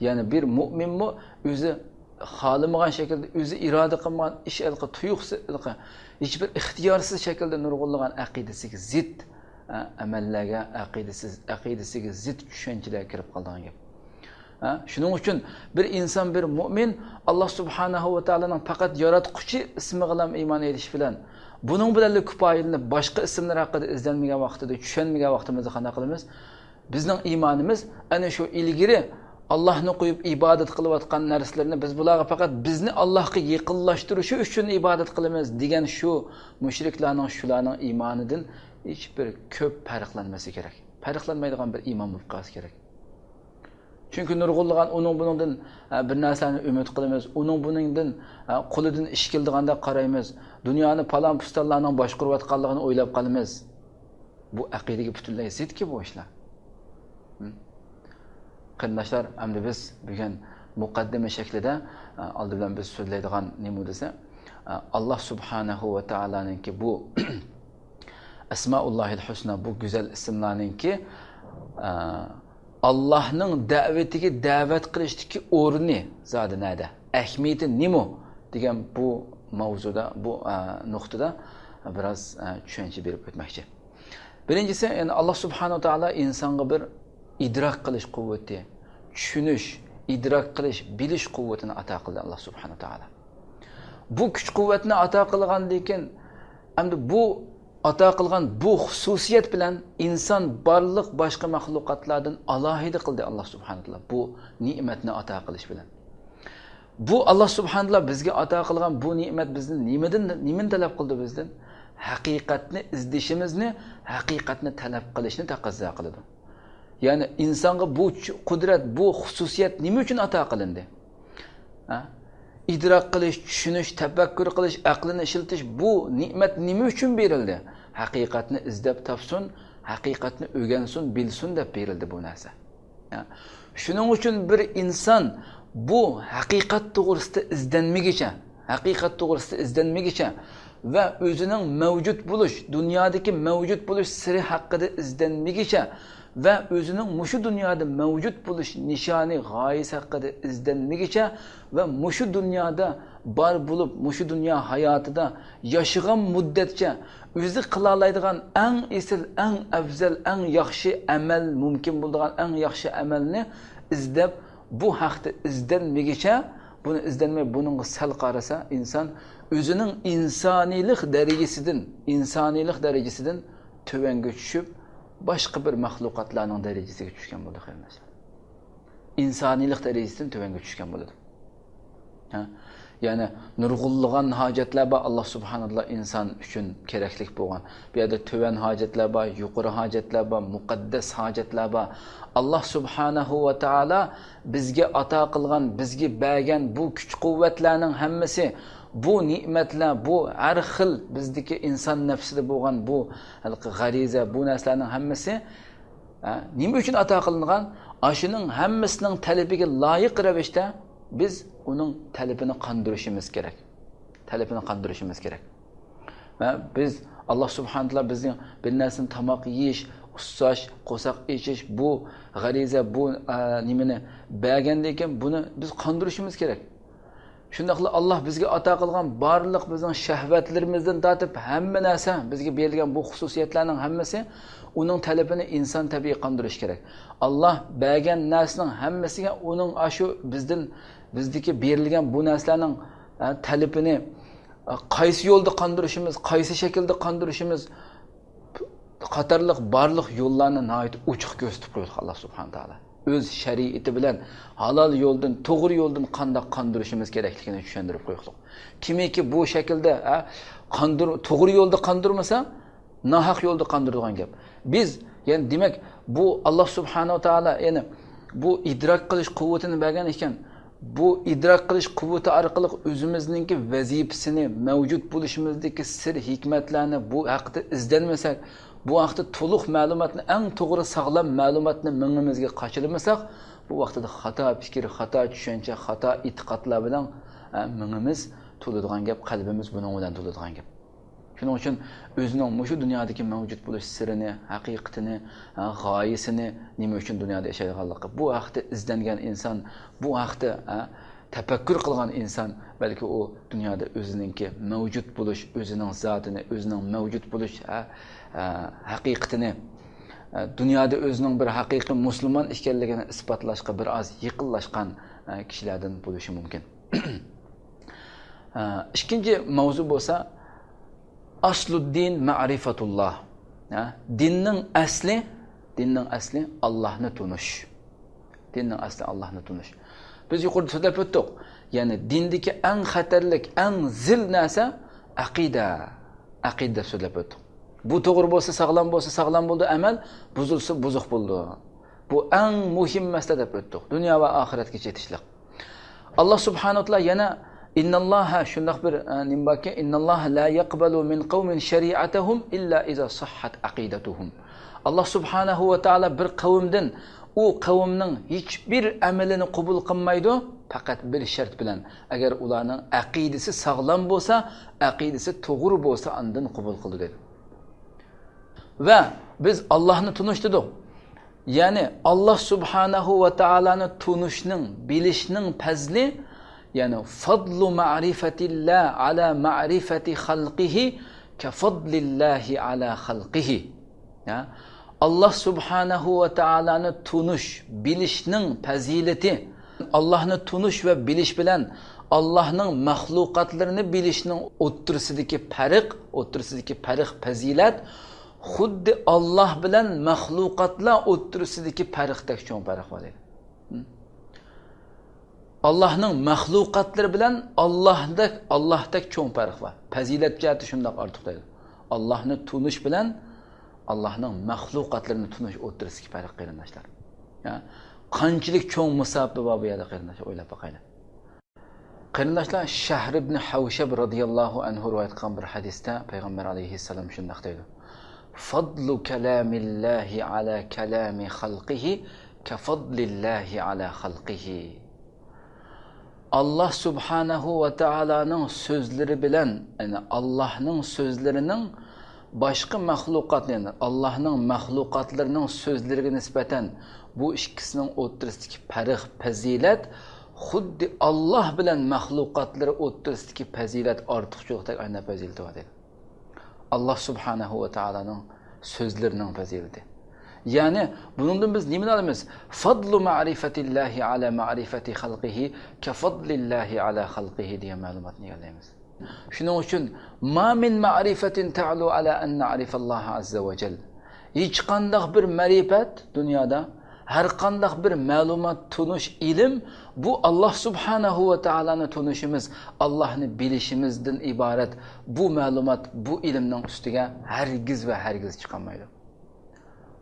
يەنى بىر مۇئمىنمۇ ئۆزى خالىمىغان شەكىلدە، ئۆزى ئىرادە قىلمىغان ئىش ھېلىقى تۇيۇقسىز، ھېلىقى ھېچبىر ئىختىيارسىز شەكىلدە نۇرغۇنلىغان ئەقىدىسىگە زىت، ئە، ئەمەللەرگە، ئەقىدىسىز، ئەقىدىسىگە زىت چۈشەنچىلەرگە كىرىپ قالىدىغان گەپ. ھە؟ شۇنىڭ ئۈچۈن بىر ئىنسان، بىر مۇئمىن ئاللا سۇبھانەھۇ ۋە تائالانىڭ پەقەت ياراتقۇچى ئىسمىغىلا ئىمان ئېيتىش بىلەن، بۇنىڭ بىلەنلا كۇپايىلىنىپ، باشقا ئىسىملار ھەققىدە ئىزدەنمىگەن ۋاقتىدا، چۈشەنمىگەن ۋاقتىمىزدا قانداق قىلىمىز؟ بىزنىڭ ئىمانىمىز ئەنە شۇ ئىلگىرى ئاللاھنى قويۇپ ئىبادەت قىلىۋاتقان نەرسىلەرنى بىز بۇلارغا پەقەت بىزنى ئاللاھقا يېقىنلاشتۇرۇشى ئۈچۈن ئىبادەت قىلىمىز دېگەن شۇ مۇشرىكلارنىڭ، شۇلارنىڭ ئىمانىدىن ھېچبىر كۆپ پەرقلەنمەسلىكى كېرەك. پەرقلەنمەيدىغان بىر ئىمان بولۇپ قالسا كېرەك. چۈنكى نۇرغۇنلىغان ئۇنىڭ بۇنىڭدىن، ئە، بىر نەرسىلەرنى ئۈمىد قىلىمىز، ئۇنىڭ بۇنىڭدىن، ئە، قولىدىن ئىش كېلىدىغاندەك قارايمىز، دۇنيانى پالان پۇستانلارنىڭ باشقۇرۇۋاتقانلىقىنى ئويلاپ قالىمىز. بۇ ئەقىدىگە پۈتۈنلەي زىتكى بۇ ئىشلار. ھىم؟ قېرىنداشلار، ئەمدى بىز بۈگۈن مۇقەددىمە شەكلىدە، ئە، ئالدى بىلەن بىز سۆزلەيدىغان نېمە دېسە، ئە، ئاللا سۇبھانەھۇ ۋە تائالانىڭكى بۇ ئەسمائۇللاھىل ھۇسنا، بۇ گۈزەل ئىسىملارنىڭكى، ئە، ئاللاھنىڭ دەۋىتىگە دەۋەت قىلىشتىكى ئورنى زادى نەدە؟ ئەھمىيىتى نېمە؟ دېگەن بۇ ماۋزۇدا، بۇ، ئە، نۇقتىدا بىراز، ئە، چۈشەنچە بېرىپ ئۆتمەكچى. بىرىنچىسى، يەنى ئاللا سۇبھانەھۇ ۋە تائالا ئىنسانغا بىر ئىدراك قىلىش قۇۋۋىتى، چۈشىنىش، ئىدراك قىلىش، بىلىش قۇۋۋىتىنى ئاتا قىلدى ئاللا سۇبھانەھۇ ۋە تائالا. بۇ كۈچ قۇۋۋەتنى ئاتا قىلغاندىن كېيىن، ئەمدى بۇ ئاتا قىلغان بۇ خۇسۇسىيەت بىلەن ئىنسان بارلىق باشقا مەخلۇقاتلاردىن ئالاھىدە قىلدى ئاللا سۇبھانەھۇ ۋە تائالا، بۇ نېمەتنى ئاتا قىلىش بىلەن. بۇ ئاللا سۇبھانەھۇ ۋە تائالا بىزگە ئاتا قىلغان بۇ نېمەت بىزدىن نېمىدىن، نېمىنى تەلەپ قىلدى بىزدىن؟ ھەقىقەتنى ئىزدىشىمىزنى، ھەقىقەتنى تەلەپ قىلىشنى تەقەززا قىلىدۇ. يەنى ئىنسانغا بۇ چ-، قۇدرەت، بۇ خۇسۇسىيەت نېمە ئۈچۈن ئاتا قىلىندى؟ ھە؟ ئىدراك قىلىش، چۈشىنىش، تەپەككۇر قىلىش، ئەقلىنى ئىشلىتىش، بۇ نېمەت نېمە ئۈچۈن بېرىلدى؟ ھەقىقەتنى ئىزدەپ تاپسۇن، ھەقىقەتنى ئۆگەنسۇن، بىلسۇن دەپ بېرىلدى بۇ نەرسە. ھە؟ شۇنىڭ ئۈچۈن بىر ئىنسان بۇ ھەقىقەت توغرىسىدا ئىزدەنمىگىچە، ھەقىقەت توغرىسىدا ئىزدەنمىگىچە ۋە ئۆزىنىڭ مەۋجۇت بولۇش، دۇنيادىكى مەۋجۇت بولۇش سىرى ھەققىدە ئىزدەنمىگىچە ۋە ئۆزىنىڭ مۇشۇ دۇنيادا مەۋجۇت بولۇش نىشانى، غايىسى ھەققىدە ئىزدەنمىگىچە ۋە مۇشۇ دۇنيادا بار بولۇپ، مۇشۇ دۇنيا ھاياتىدا ياشىغان مۇددەتچە ئۆزى قىلالايدىغان ئەڭ ئېسىل، ئەڭ ئەۋزەل، ئەڭ ياخشى ئەمەل، مۇمكىن بولىدىغان ئەڭ ياخشى ئەمەلنى ئىزدەپ، بۇ ھەقتە ئىزدەنمىگىچە، بۇنى ئىزدەنمەي، بۇنىڭغا سەل قارىسا، ئىنسان ئۆزىنىڭ ئىنسانىيلىق دەرىجىسىدىن، ئىنسانىيلىق دەرىجىسىدىن تۆۋەنگە چۈشۈپ، باشقا بىر مەخلۇقاتلارنىڭ دەرىجىسىگە چۈشكەن بولىدۇ، قېرىنداشلار. ئىنسانىيلىق دەرىجىسىدىن تۆۋەنگە چۈشكەن بولىدۇ. ھە؟ يەنى نۇرغۇنلىغان ھاجەتلەر بار، ئاللا سۇبھانەھۇ ۋە تائالا ئىنسان ئۈچۈن كېرەكلىك بولغان. بۇ يەردە تۆۋەن ھاجەتلەر بار، يۇقىرى ھاجەتلەر بار، مۇقەددەس ھاجەتلەر بار. ئاللا سۇبھانەھۇ ۋە تائالا بىزگە ئاتا قىلغان، بىزگە بەرگەن بۇ كۈچ قۇۋۋەتلەرنىڭ ھەممىسى، بۇ نېمەتلەر، بۇ ھەر خىل بىزدىكى ئىنسان نەپسىدە بولغان بۇ ھېلىقى غەرىزە، بۇ نەرسىلەرنىڭ ھەممىسى، ھە، نېمە ئۈچۈن ئاتا قىلىنغان؟ ئاشۇنىڭ ھەممىسىنىڭ تەلىپىگە لايىق رەۋىشتە بىز ئۇنىڭ تەلىپىنى قاندۇرۇشىمىز كېرەك. تەلىپىنى قاندۇرۇشىمىز كېرەك. ۋە بىز، ئاللا سۇبھانەھۇ ۋە تائالا بىزنىڭ بىر نەرسىنى، تاماق يېيىش، ئۇسساش، قورساق ئېچىش، بۇ غەرىزە، بۇ، ئە، نېمىنى بەرگەندىن كېيىن، بۇنى بىز قاندۇرۇشىمىز كېرەك. شۇنداقلا ئاللا بىزگە ئاتا قىلغان بارلىق بىزنىڭ شەھۋەتلىرىمىزدىن تارتىپ ھەممە نەرسە، بىزگە بېرىلگەن بۇ خۇسۇسىيەتلەرنىڭ ھەممىسى ئۇنىڭ تەلىپىنى ئىنسان تەبىئىي قاندۇرۇش كېرەك. ئاللا بەرگەن نەرسىنىڭ ھەممىسىگە ئۇنىڭ ئاشۇ بىزدىن، بىزدىكى بېرىلگەن بۇ نەرسىلەرنىڭ، ئە، تەلىپىنى، ئە، قايسى يولدا قاندۇرۇشىمىز، قايسى شەكىلدە قاندۇرۇشىمىز، قاتارلىق بارلىق يوللارنى ناھايىتى ئوچۇق كۆرسىتىپ قويدۇق ئاللا سۇبھانەھۇ ۋە تائالا. ئۆز شەرىئىتى بىلەن ھالال يولدىن، توغرا يولدىن قانداق قاندۇرۇشىمىز كېرەكلىكىنى چۈشەندۈرۈپ قويدۇق. كىمكى بۇ شەكىلدە، ھە، قاندۇر-، توغرا يولدا قاندۇرمىسا، ناھەق يولدا قاندۇرىدىغان گەپ. بىز، يەنى دېمەك، بۇ ئاللا سۇبھانەھۇ ۋە تائالا، يەنى بۇ ئىدراك قىلىش قۇۋۋىتىنى بەرگەن ئىكەن، بۇ ئىدراك قىلىش قۇۋۋىتى ئارقىلىق ئۆزىمىزنىڭكى ۋەزىپىسىنى، مەۋجۇت بولۇشىمىزدىكى سىر ھېكمەتلەرنى بۇ ھەقتە ئىزدەنمىسەك، بۇ ھەقتە تولۇق مەلۇماتنى، ئەڭ توغرا، ساغلام مەلۇماتنى مېڭىمىزگە قاچىلىمىساق، بۇ ۋاقتىدا خاتا پىكىر، خاتا چۈشەنچە، خاتا ئېتىقادلار بىلەن، ئە، مېڭىمىز تولىدىغان گەپ، قەلبىمىز بۇنىڭ بىلەن تولىدىغان گەپ. شۇنىڭ ئۈچۈن ئۆزىنىڭ مۇشۇ دۇنيادىكى مەۋجۇت بولۇش سىرىنى، ھەقىقىتىنى، ھە، غايىسىنى، نېمە ئۈچۈن دۇنيادا ياشايدىغانلىقى، بۇ ھەقتە ئىزدەنگەن ئىنسان، بۇ ھەقتە، ھە، تەپەككۇر قىلغان ئىنسان، بەلكى ئۇ دۇنيادا ئۆزىنىڭكى مەۋجۇت بولۇش، ئۆزىنىڭ زاتىنى، ئۆزىنىڭ مەۋجۇت بولۇش، ھە، ھە، ھەقىقىتىنى، ھە، دۇنيادا ئۆزىنىڭ بىر ھەقىقىي مۇسۇلمان ئىكەنلىكىنى ئىسپاتلاشقا بىر ئاز يېقىنلاشقان، ھە، كىشىلەردىن بولۇشى مۇمكىن. ھە، ئىككىنچى ماۋزۇ بولسا، ئەسلۇددىن مەرىفەتۇللا. ھە، دىننىڭ ئەسلى، دىننىڭ ئەسلى ئاللاھنى تونۇش. دىننىڭ ئەسلى ئاللاھنى تونۇش. بىز يۇقىرىدا سۆزلەپ ئۆتتۇق. يەنى دىندىكى ئەڭ خەتەرلىك، ئەڭ زىل نەرسە ئەقىدە. ئەقىدە دەپ سۆزلەپ ئۆتتۇق. بۇ توغرا بولسا ساغلام بولسا ساغلام بولىدۇ ئەمەل، بۇزۇلسا بۇزۇق بولىدۇ. بۇ ئەڭ مۇھىم مەسىلە دەپ ئۆتتۇق. دۇنيا ۋە ئاخىرەتكە چېتىشلىق. ئاللا سۇبھانەھۇ ۋە تائالا يەنە، ئىنناللاھە، شۇنداق بىر، ئە، نېمە باركى، ئىنناللاھە لا يەقبەلۇ مىن قەۋمىن شەرىئەتەھۇم ئىللا ئىزا سەھھەت ئەقىدەتۇھۇم. ئاللا سۇبھانەھۇ ۋە تائالا بىر قەۋمدىن ئۇ قەۋمنىڭ ھېچبىر ئەمىلىنى قوبۇل قىلمايدۇ، پەقەت بىر شەرت بىلەن، ئەگەر ئۇلارنىڭ ئەقىدىسى ساغلام بولسا، ئەقىدىسى توغرا بولسا، ئاندىن قوبۇل قىلىدۇ دېدى. ۋە بىز ئاللاھنى تونۇش دېدۇق. يەنى ئاللا سۇبھانەھۇ ۋە تائالانى تونۇشنىڭ، بىلىشنىڭ پەزلى، يەنى فەزلۇ مەرىفەتىللا ئەلا مەرىفەتى خەلقىھى كەفەزلىللاھى ئەلا خەلقىھى. يا، ئاللا سۇبھانەھۇ ۋە تائالانى تونۇش، بىلىشنىڭ پەزىلىتى، ئاللاھنى تونۇش ۋە بىلىش بىلەن ئاللاھنىڭ مەخلۇقاتلىرىنى بىلىشنىڭ ئوتتۇرىسىدىكى پەرق، ئوتتۇرىسىدىكى پەرق، پەزىلەت خۇددى ئاللاھ بىلەن مەخلۇقاتلار ئوتتۇرىسىدىكى پەرقتەك چوڭ پەرق بار دەيدۇ. ئاللاھنىڭ مەخلۇقاتلىرى بىلەن ئاللاھدەك، ئاللاھدەك چوڭ پەرق بار. پەزىلەت جەھەتتە شۇنداق ئارتۇق دەيدۇ. ئاللاھنى تونۇش بىلەن ئاللاھنىڭ مەخلۇقاتلىرىنى تونۇش ئوتتۇرىسىدىكى پەرق، قېرىنداشلار. يا، قانچىلىك چوڭ مۇساپە بار بۇ يەردە، قېرىنداشلار، ئويلاپ باقايلى. قېرىنداشلار، شەھر ئىبن ھەۋشەب رازىياللاھۇ ئەنھۇ رىۋايەت قىلغان بىر ھەدىستە پەيغەمبەر ئەلەيھىسسالام شۇنداق دەيدۇ: فضل كلام الله على كلام خلقه كفضل الله على خلقه. ئاللاھ سۇبھانەھۇ ۋە تائالانىڭ سۆزلىرى بىلەن، يەنى ئاللاھنىڭ سۆزلىرىنىڭ باشقا مەخلۇقات، يەنى ئاللاھنىڭ مەخلۇقاتلىرىنىڭ سۆزلىرىگە نىسبەتەن بۇ ئىككىسىنىڭ ئوتتۇرىسىدىكى پەرق، پەزىلەت خۇددى ئاللاھ بىلەن مەخلۇقاتلىرى ئوتتۇرىسىدىكى پەزىلەت ئارتۇقچىلىقتەك ئاينە پەزىلىتى بار دەيدۇ. ئاللاھ سۇبھانەھۇ ۋە تائالانىڭ سۆزلىرىنىڭ پەزىلىتى. يەنى بۇنىڭدىن بىز نېمىنى ئالىمىز؟ فضل معرفة الله على معرفة خلقه كفضل الله على خلقه دېگەن مەلۇماتنى ئىگىلەيمىز. شۇنىڭ ئۈچۈن، ما من معرفة تعلو على أن نعرف الله عز وجل. ھېچقانداق بىر مەرىپەت دۇنيادا، ھەرقانداق بىر مەلۇمات، تونۇش، ئىلىم، بۇ ئاللاھ سۇبھانەھۇ ۋە تائالانى تونۇشىمىز، ئاللاھنى بىلىشىمىزدىن ئىبارەت بۇ مەلۇمات، بۇ ئىلىمنىڭ ئۈستىگە ھەرگىز ۋە ھەرگىز چىقالمايدۇ.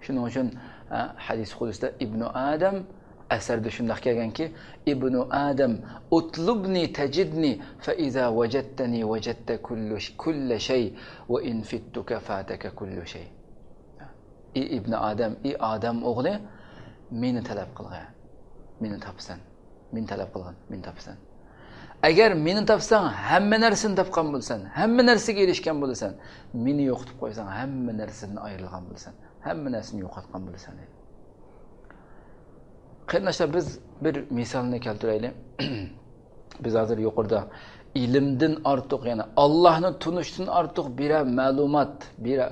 شۇنىڭ ئۈچۈن، ھە، ھەدىس قۇدسىدا ئىبنۇ ئادەم ئەسەردە شۇنداق كەلگەنكى، ابن آدم اطلبني تجدني فإذا وجدتني وجدت كل ش-، كل شيء وإن فتك فاتك كل شيء. ئى ئىبنى ئادەم، ئى ئادەم ئوغلى، مېنى تەلەپ قىلغىن، مېنى تاپىسەن. مېنى تەلەپ قىلغىن، مېنى تاپىسەن. ئەگەر مېنى تاپساڭ، ھەممە نەرسىنى تاپقان بولىسەن، ھەممە نەرسىگە ئېرىشكەن بولىسەن. مېنى يوقىتىپ قويساڭ، ھەممە نەرسىدىن ئايرىلغان بولىسەن، ھەممە نەرسىنى يوقاتقان بولىسەن، دەيدۇ. قېرىنداشلار، بىز بىر مىسالنى كەلتۈرەيلى. بىز ھازىر يۇقىرىدا ئىلىمدىن ئارتۇق، يەنى ئاللاھنى تونۇشتىن ئارتۇق بىرەر مەلۇمات، بىرەر،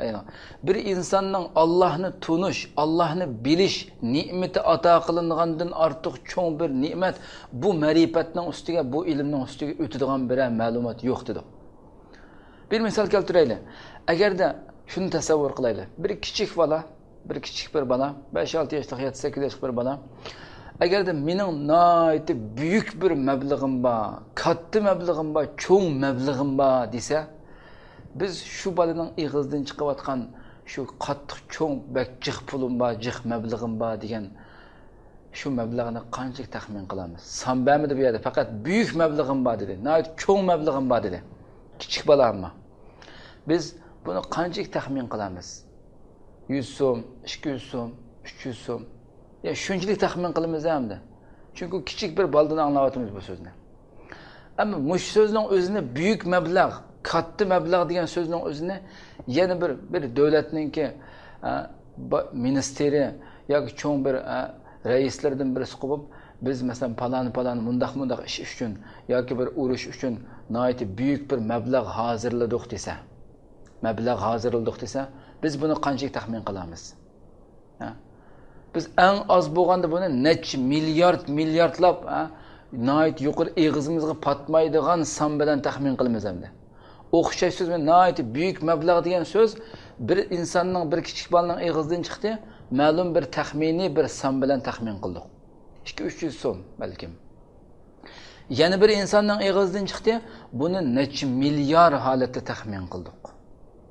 بىر ئىنساننىڭ ئاللاھنى تونۇش، ئاللاھنى بىلىش نېمىتى ئاتا قىلىنغاندىن ئارتۇق چوڭ بىر نېمەت بۇ مەرىپەتنىڭ ئۈستىگە، بۇ ئىلىمنىڭ ئۈستىگە ئۆتىدىغان بىرەر مەلۇمات يوق دېدۇق. بىر مىسال كەلتۈرەيلى. ئەگەردە شۇنى تەسەۋۋۇر قىلايلى. بىر كىچىك بالا، بىر كىچىك بىر بالا، بەش-ئالتە ياشلىق، يەتتە-سەككىز ياشلىق بىر بالا، ئەگەردە مېنىڭ ناھايىتى بۈيۈك بىر مەبلىغىم بار، كاتتا مەبلىغىم بار، چوڭ مەبلىغىم بار دېسە، بىز شۇ بالىنىڭ ئېغىزىدىن چىقىۋاتقان شۇ قاتتىق چوڭ، بەك جىق پۇلۇم بار، جىق مەبلىغىم بار دېگەن شۇ مەبلەغنى قانچىلىك تەخمىن قىلامىز؟ سان بەرمىدى بۇ يەردە، پەقەت بۈيۈك مەبلىغىم بار دېدى، ناھايىتى چوڭ مەبلىغىم بار دېدى. كىچىك بالا ئەمما. بىز بۇنى قانچىلىك تەخمىن قىلامىز؟ يۈز سوم، ئىككى يۈز سوم، ئۈچ يۈز سوم. يا شۇنچىلىك تەخمىن قىلىمىز ئەمدى. چۈنكى كىچىك بىر بالىدىن ئاڭلاۋاتىمىز بۇ سۆزنى. ئەمما مۇشۇ سۆزنىڭ ئۆزىنى بۈيۈك مەبلەغ، كاتتا مەبلەغ دېگەن سۆزنىڭ ئۆزىنى يەنە بىر، بىر دۆلەتنىڭكى، ئە، با-، مىنىستىرى ياكى چوڭ بىر، ئە، رەئىسلىرىدىن بىرسى قوپۇپ، بىز مەسىلەن پالان، پالان مۇنداق، مۇنداق ئىش ئۈچۈن ياكى بىر ئۇرۇش ئۈچۈن ناھايىتى بۈيۈك بىر مەبلەغ ھازىرلىدۇق دېسە، مەبلەغ ھازىرلىدۇق دېسە، بىز بۇنى قانچىلىك تەخمىن قىلامىز؟ ھە؟ بىز ئەڭ ئاز بولغاندا بۇنى نەچچە مىليارد، مىلياردلاپ، ھە، ناھايىتى يۇقىرى ئېغىزىمىزغا پاتمايدىغان سان بىلەن تەخمىن قىلىمىز ئەمدى. ئوخشاش سۆز، ناھايىتى بۈيۈك مەبلەغ دېگەن سۆز بىر ئىنساننىڭ، بىر كىچىك بالىنىڭ ئېغىزىدىن چىقتى، مەلۇم بىر تەخمىنىي بىر سان بىلەن تەخمىن قىلدۇق. ئىككى، ئۈچ يۈز سوم بەلكىم. يەنە بىر ئىنساننىڭ ئېغىزىدىن چىقتى، بۇنى نەچچە مىليار ھالەتتە تەخمىن قىلدۇق.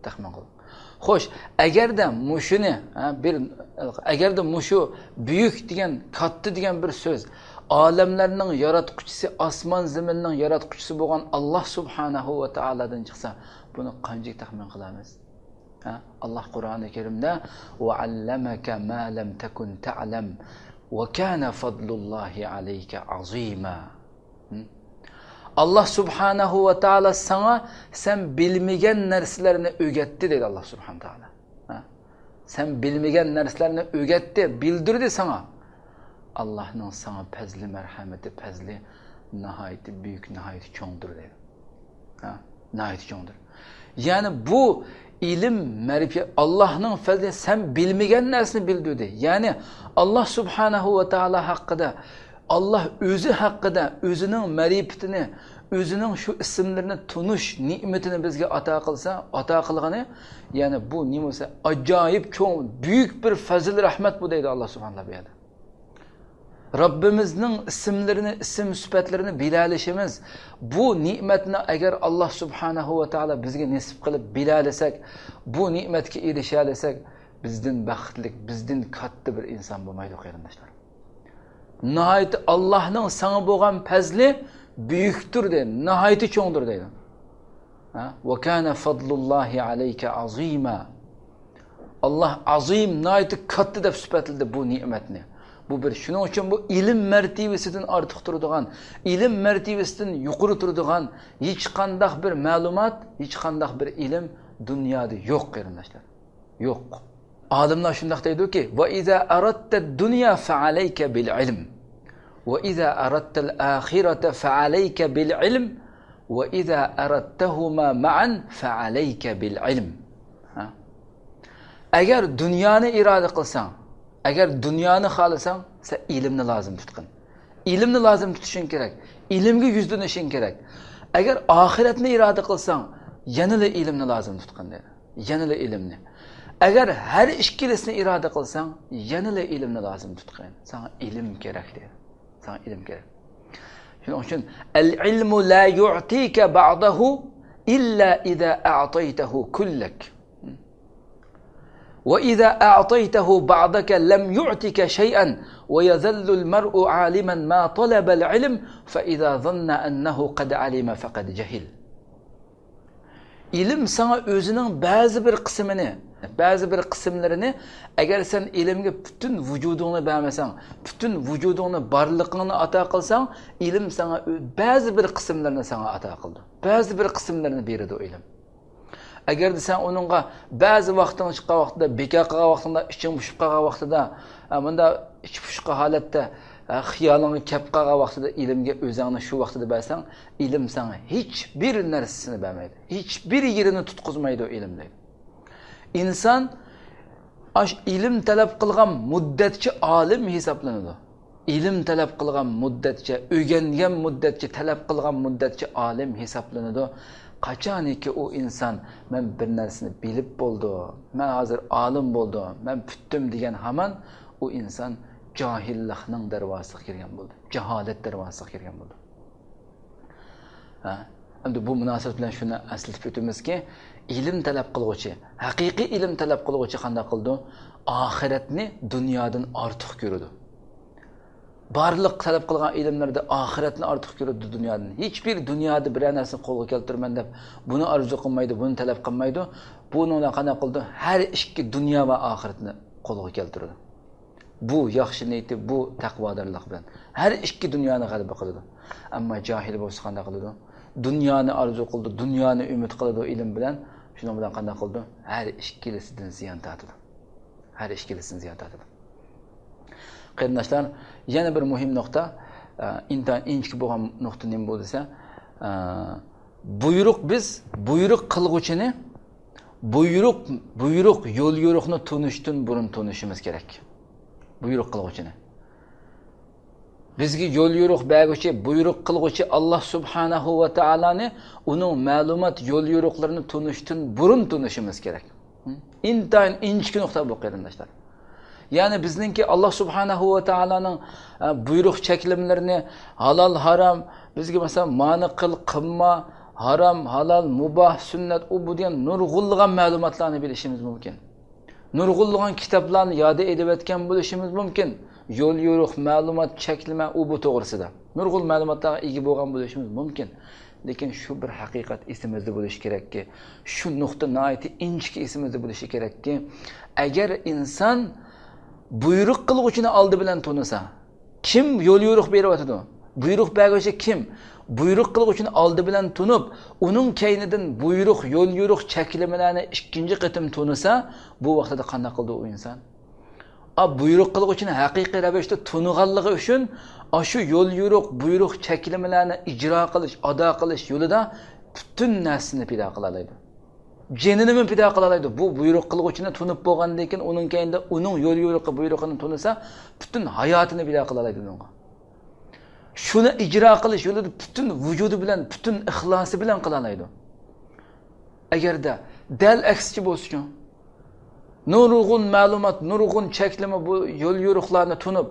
تەخمىن قىلدۇق. خوش، ئەگەردە مۇشۇنى، ھە، بىر، ئەگەردە مۇشۇ بۈيۈك دېگەن، كاتتا دېگەن بىر سۆز ئالەملەرنىڭ ياراتقۇچىسى، ئاسمان زېمىننىڭ ياراتقۇچىسى بولغان ئاللاھ سۇبھانەھۇ ۋە تائالادىن چىقسا، بۇنى قانچىلىك تەخمىن قىلامىز؟ ھە؟ ئاللاھ قۇرئانى كەرىمدە، وعلمك ما لم تكن تعلم وكان فضل الله عليك عظيما. ھە؟ ئاللاھ سۇبھانەھۇ ۋە تائالا ساڭا سەن بىلمىگەن نەرسىلەرنى ئۆگەتتى دەيدۇ ئاللاھ سۇبھانەھۇ ۋە تائالا. ھە؟ سەن بىلمىگەن نەرسىلەرنى ئۆگەتتى، بىلدۈردى ساڭا. ئاللاھنىڭ ساڭا پەزلى، مەرھەمىتى، پەزلى ناھايىتى بۈيۈك، ناھايىتى چوڭدۇر دەيدۇ. ھە، ناھايىتى چوڭدۇر. يەنى بۇ ئىلىم، مەرىپەت، ئاللاھنىڭ پەزلى، سەن بىلمىگەن نەرسىنى بىلدۈردى. يەنى ئاللاھ سۇبھانەھۇ ۋە تائالا ھەققىدە، ئاللاھ ئۆزى ھەققىدە، ئۆزىنىڭ مەرىپىتىنى، ئۆزىنىڭ شۇ ئىسىملىرىنى تونۇش نېمىتىنى بىزگە ئاتا قىلسا، ئاتا قىلغىنى، يەنى بۇ نېمە بولسا، ئاجايىپ چوڭ، بۈيۈك بىر پەزىل رەھمەت بۇ دەيدۇ ئاللا سۇبھانەللا بۇ يەردە. رەببىمىزنىڭ ئىسىملىرىنى، ئىسىم سۈپەتلىرىنى بىلەلىشىمىز، بۇ نېمەتنى ئەگەر ئاللا سۇبھانەھۇ ۋە تائالا بىزگە نېسىپ قىلىپ بىلەلىسەك، بۇ نېمەتكە ئېرىشەلىسەك، بىزدىن بەختلىك، بىزدىن كاتتا بىر ئىنسان بولمايدۇ، قېرىنداشلار. ناھايىتى ئاللاھنىڭ ساڭا بولغان پەزلى بۈيۈكتۇر دەيدۇ، ناھايىتى چوڭدۇر دەيدۇ. ھە؟ «وَكَانَ فَضْلُ اللَّهِ عَلَيْكَ عَظِيمًا.» ئاللاھ ئازىم، ناھايىتى كاتتا دەپ سۈپەتلىدى بۇ نېمەتنى. بۇ بىر، شۇنىڭ ئۈچۈن بۇ ئىلىم مەرتىۋىسىدىن ئارتۇق تۇرىدىغان، ئىلىم مەرتىۋىسىدىن يۇقىرى تۇرىدىغان ھېچقانداق بىر مەلۇمات، ھېچقانداق بىر ئىلىم دۇنيادا يوق، قېرىنداشلار. يوق. ئالىملار شۇنداق دەيدۇكى، «وَإِذَا أَرَدْتَ الدُّنْيَا فَعَلَيْكَ بِالْعِلْمِ، وَإِذَا أَرَدْتَ الْآخِرَةَ فَعَلَيْكَ بِالْعِلْمِ، وَإِذَا أَرَدْتَهُمَا مَعًا فَعَلَيْكَ بِالْعِلْمِ.» ھە؟ ئەگەر دۇنيانى ئىرادە قىلساڭ، ئەگەر دۇنيانى خالىساڭ، سەن ئىلىمنى لازىم تۇتقىن. ئىلىمنى لازىم تۇتۇشۇڭ كېرەك. ئىلىمگە يۈزلىنىشىڭ كېرەك. ئەگەر ئاخىرەتنى ئىرادە قىلساڭ، يەنىلا ئىلىمنى لازىم تۇتقىن دەيدۇ. يەنىلا ئىلىمنى. ئەگەر ھەر ئىككىلىسىنى ئىرادە قىلساڭ، يەنىلا ئىلىمنى لازىم تۇتقىن. ساڭا ئىلىم كېرەك دەيدۇ. ساڭا ئىلىم كېرەك. شۇنىڭ ئۈچۈن، «الْعِلْمُ لَا يُعْطِيكَ بَعْضَهُ إِلَّا إِذَا أَعْطَيْتَهُ كُلَّكَ، وَإِذَا أَعْطَيْتَهُ بَعْضَكَ لَمْ يُعْطِكَ شَيْئًا، وَيَظَلُّ الْمَرْءُ عَالِمًا مَا طَلَبَ الْعِلْمَ، فَإِذَا ظَنَّ أَنَّهُ قَدْ عَلِمَ فَقَدْ جَهِلَ.» ئىلىم ساڭا ئۆزىنىڭ بەزى بىر قىسمىنى، بەزى بىر قىسىملىرىنى، ئەگەر سەن ئىلىمگە پۈتۈن ۋۇجۇدۇڭنى بەرمىسەڭ، پۈتۈن ۋۇجۇدۇڭنى، بارلىقىڭنى ئاتا قىلساڭ، ئىلىم ساڭا ئۆ-، بەزى بىر قىسىملىرىنى ساڭا ئاتا قىلىدۇ. بەزى بىر قىسىملىرىنى بېرىدۇ ئىلىم. ئەگەردە سەن ئۇنىڭغا بەزى ۋاقتىڭ چىققان ۋاقتىدا، بىكار قىلغان ۋاقتىڭدا، ئىچىڭ پۇشۇپ قالغان ۋاقتىدا، ئە، مۇنداق ئىچى پۇشقان ھالەتتە، ئە، خىيالىڭغا كەپ قالغان ۋاقتىدا ئىلىمگە ئۆزۈڭنى شۇ ۋاقتىدا بەرسەڭ، ئىلىم ساڭا ھېچ بىر نەرسىسىنى بەرمەيدۇ. ھېچ بىر يېرىنى تۇتقۇزمايدۇ ئىلىم دەيدۇ. ئىنسان ئاش ئىلىم تەلەپ قىلغان مۇددەتچە ئالىم ھېسابلىنىدۇ. ئىلىم تەلەپ قىلغان مۇددەتچە، ئۆگەنگەن مۇددەتچە، تەلەپ قىلغان مۇددەتچە ئالىم ھېسابلىنىدۇ. قاچانكى ئۇ ئىنسان، «مەن بىر نەرسىنى بىلىپ بولدۇم، مەن ھازىر ئالىم بولدۇم، مەن پۈتتۈم» دېگەن ھامان ئۇ ئىنسان جاھىللىقنىڭ دەرۋازىسىغا كىرگەن بولىدۇ، جاھالەت دەرۋازىسىغا كىرگەن بولىدۇ. ھە، ئەمدى بۇ مۇناسىۋەت بىلەن شۇنى ئەسلىتىپ ئۆتىمىزكى، ئىلىم تەلەپ قىلغۇچى، ھەقىقىي ئىلىم تەلەپ قىلغۇچى قانداق قىلىدۇ؟ ئاخىرەتنى دۇنيادىن ئارتۇق كۆرىدۇ. بارلىق تەلەپ قىلغان ئىلىملەردە ئاخىرەتنى ئارتۇق كۆرىدۇ دۇنيادىن. ھېچبىر دۇنيادا بىرەر نەرسىنى قولغا كەلتۈرىمەن دەپ، بۇنى ئارزۇ قىلمايدۇ، بۇنى تەلەپ قىلمايدۇ. بۇنىڭ بىلەن قانداق قىلىدۇ؟ ھەر ئىككى دۇنيا ۋە ئاخىرەتنى قولغا كەلتۈرىدۇ. بۇ ياخشى نىيىتى، بۇ تەقۋادارلىق بىلەن ھەر ئىككى دۇنيانى غەلىبە قىلىدۇ. ئەمما جاھىل بولسا قانداق قىلىدۇ؟ دۇنيانى ئارزۇ قىلىدۇ، دۇنيانى ئۈمىد قىلىدۇ ئىلىم بىلەن. شۇنىڭ بىلەن قانداق قىلىدۇ؟ ھەر ئىككىلىسىدىن زىيان تارتىدۇ. ھەر ئىككىلىسىدىن زىيان تارتىدۇ. قېرىنداشلار، يەنە بىر مۇھىم نۇقتا، ئە، ئىنتايىن ئىنچىكە بولغان نۇقتا نېمە بولدى دېسە، ئە، بۇيرۇق، بىز بۇيرۇق قىلغۇچىنى، بۇيرۇق، بۇيرۇق، يول يورۇقنى تونۇشتىن بۇرۇن تونۇشىمىز كېرەك. بۇيرۇق قىلغۇچىنى. بىزگە يول يورۇق بەرگۈچى، بۇيرۇق قىلغۇچى ئاللا سۇبھانەھۇ ۋە تائالانى، ئۇنىڭ مەلۇمات يول يورۇقلىرىنى تونۇشتىن بۇرۇن تونۇشىمىز كېرەك. ئىنتايىن ئىنچىكە نۇقتا بۇ، قېرىنداشلار. يەنى بىزنىڭكى ئاللا سۇبھانەھۇ ۋە تائالانىڭ، ئە، بۇيرۇق چەكلىمىلىرىنى، ھالال، ھارام، بىزگە مەسىلەن، مانى قىل، قىلما، ھارام، ھالال، مۇباھ، سۈننەت، ئۇ، بۇ دېگەن نۇرغۇنلىغان مەلۇماتلارنى بىلىشىمىز مۇمكىن. نۇرغۇنلىغان كىتابلارنى ياد ئېلىۋەتكەن بولۇشىمىز مۇمكىن. يول يورۇق، مەلۇمات، چەكلىمە، ئۇ، بۇ توغرىسىدا نۇرغۇن مەلۇماتلارغا ئىگە بولغان بولۇشىمىز مۇمكىن. لېكىن شۇ بىر ھەقىقەت ئېسىمىزدە بولۇشى كېرەككى، شۇ نۇقتا ناھايىتى ئىنچىكە ئېسىمىزدە بولۇشى كېرەككى، ئەگەر ئىنسان بۇيرۇق قىلغۇچىنى ئالدى بىلەن تونۇسا، كىم يول يورۇق بېرىۋاتىدۇ؟ بۇيرۇق بەرگۈچى كىم؟ بۇيرۇق قىلغۇچىنى ئالدى بىلەن تونۇپ، ئۇنىڭ كەينىدىن بۇيرۇق، يول يورۇق، چەكلىمىلەرنى ئىككىنچى قېتىم تونۇسا، بۇ ۋاقتىدا قانداق قىلىدۇ ئۇ ئىنسان؟ ئا، بۇيرۇق قىلغۇچىنى ھەقىقىي رەۋىشتە تونۇغانلىقى ئۈچۈن، ئاشۇ يول يورۇق، بۇيرۇق، چەكلىمىلەرنى ئىجرا قىلىش، ئادا قىلىش يولىدا پۈتۈن نەرسىنى پىدا قىلالايدۇ. جېنىنىمۇ پىدا قىلالايدۇ. بۇ بۇيرۇق قىلغۇچىنى تونۇپ بولغاندىن كېيىن، ئۇنىڭ كەينىدە ئۇنىڭ يول يورۇقى، بۇيرۇقىنى تونۇسا، پۈتۈن ھاياتىنى پىدا قىلالايدۇ ئۇنىڭغا. شۇنى ئىجرا قىلىش يولىدا پۈتۈن ۋۇجۇدى بىلەن، پۈتۈن ئىخلاسى بىلەن قىلالايدۇ. ئەگەردە دەل ئەكسىچە بولسىچۇ؟ نۇرغۇن مەلۇمات، نۇرغۇن چەكلىمە بۇ يول يورۇقلارنى تونۇپ،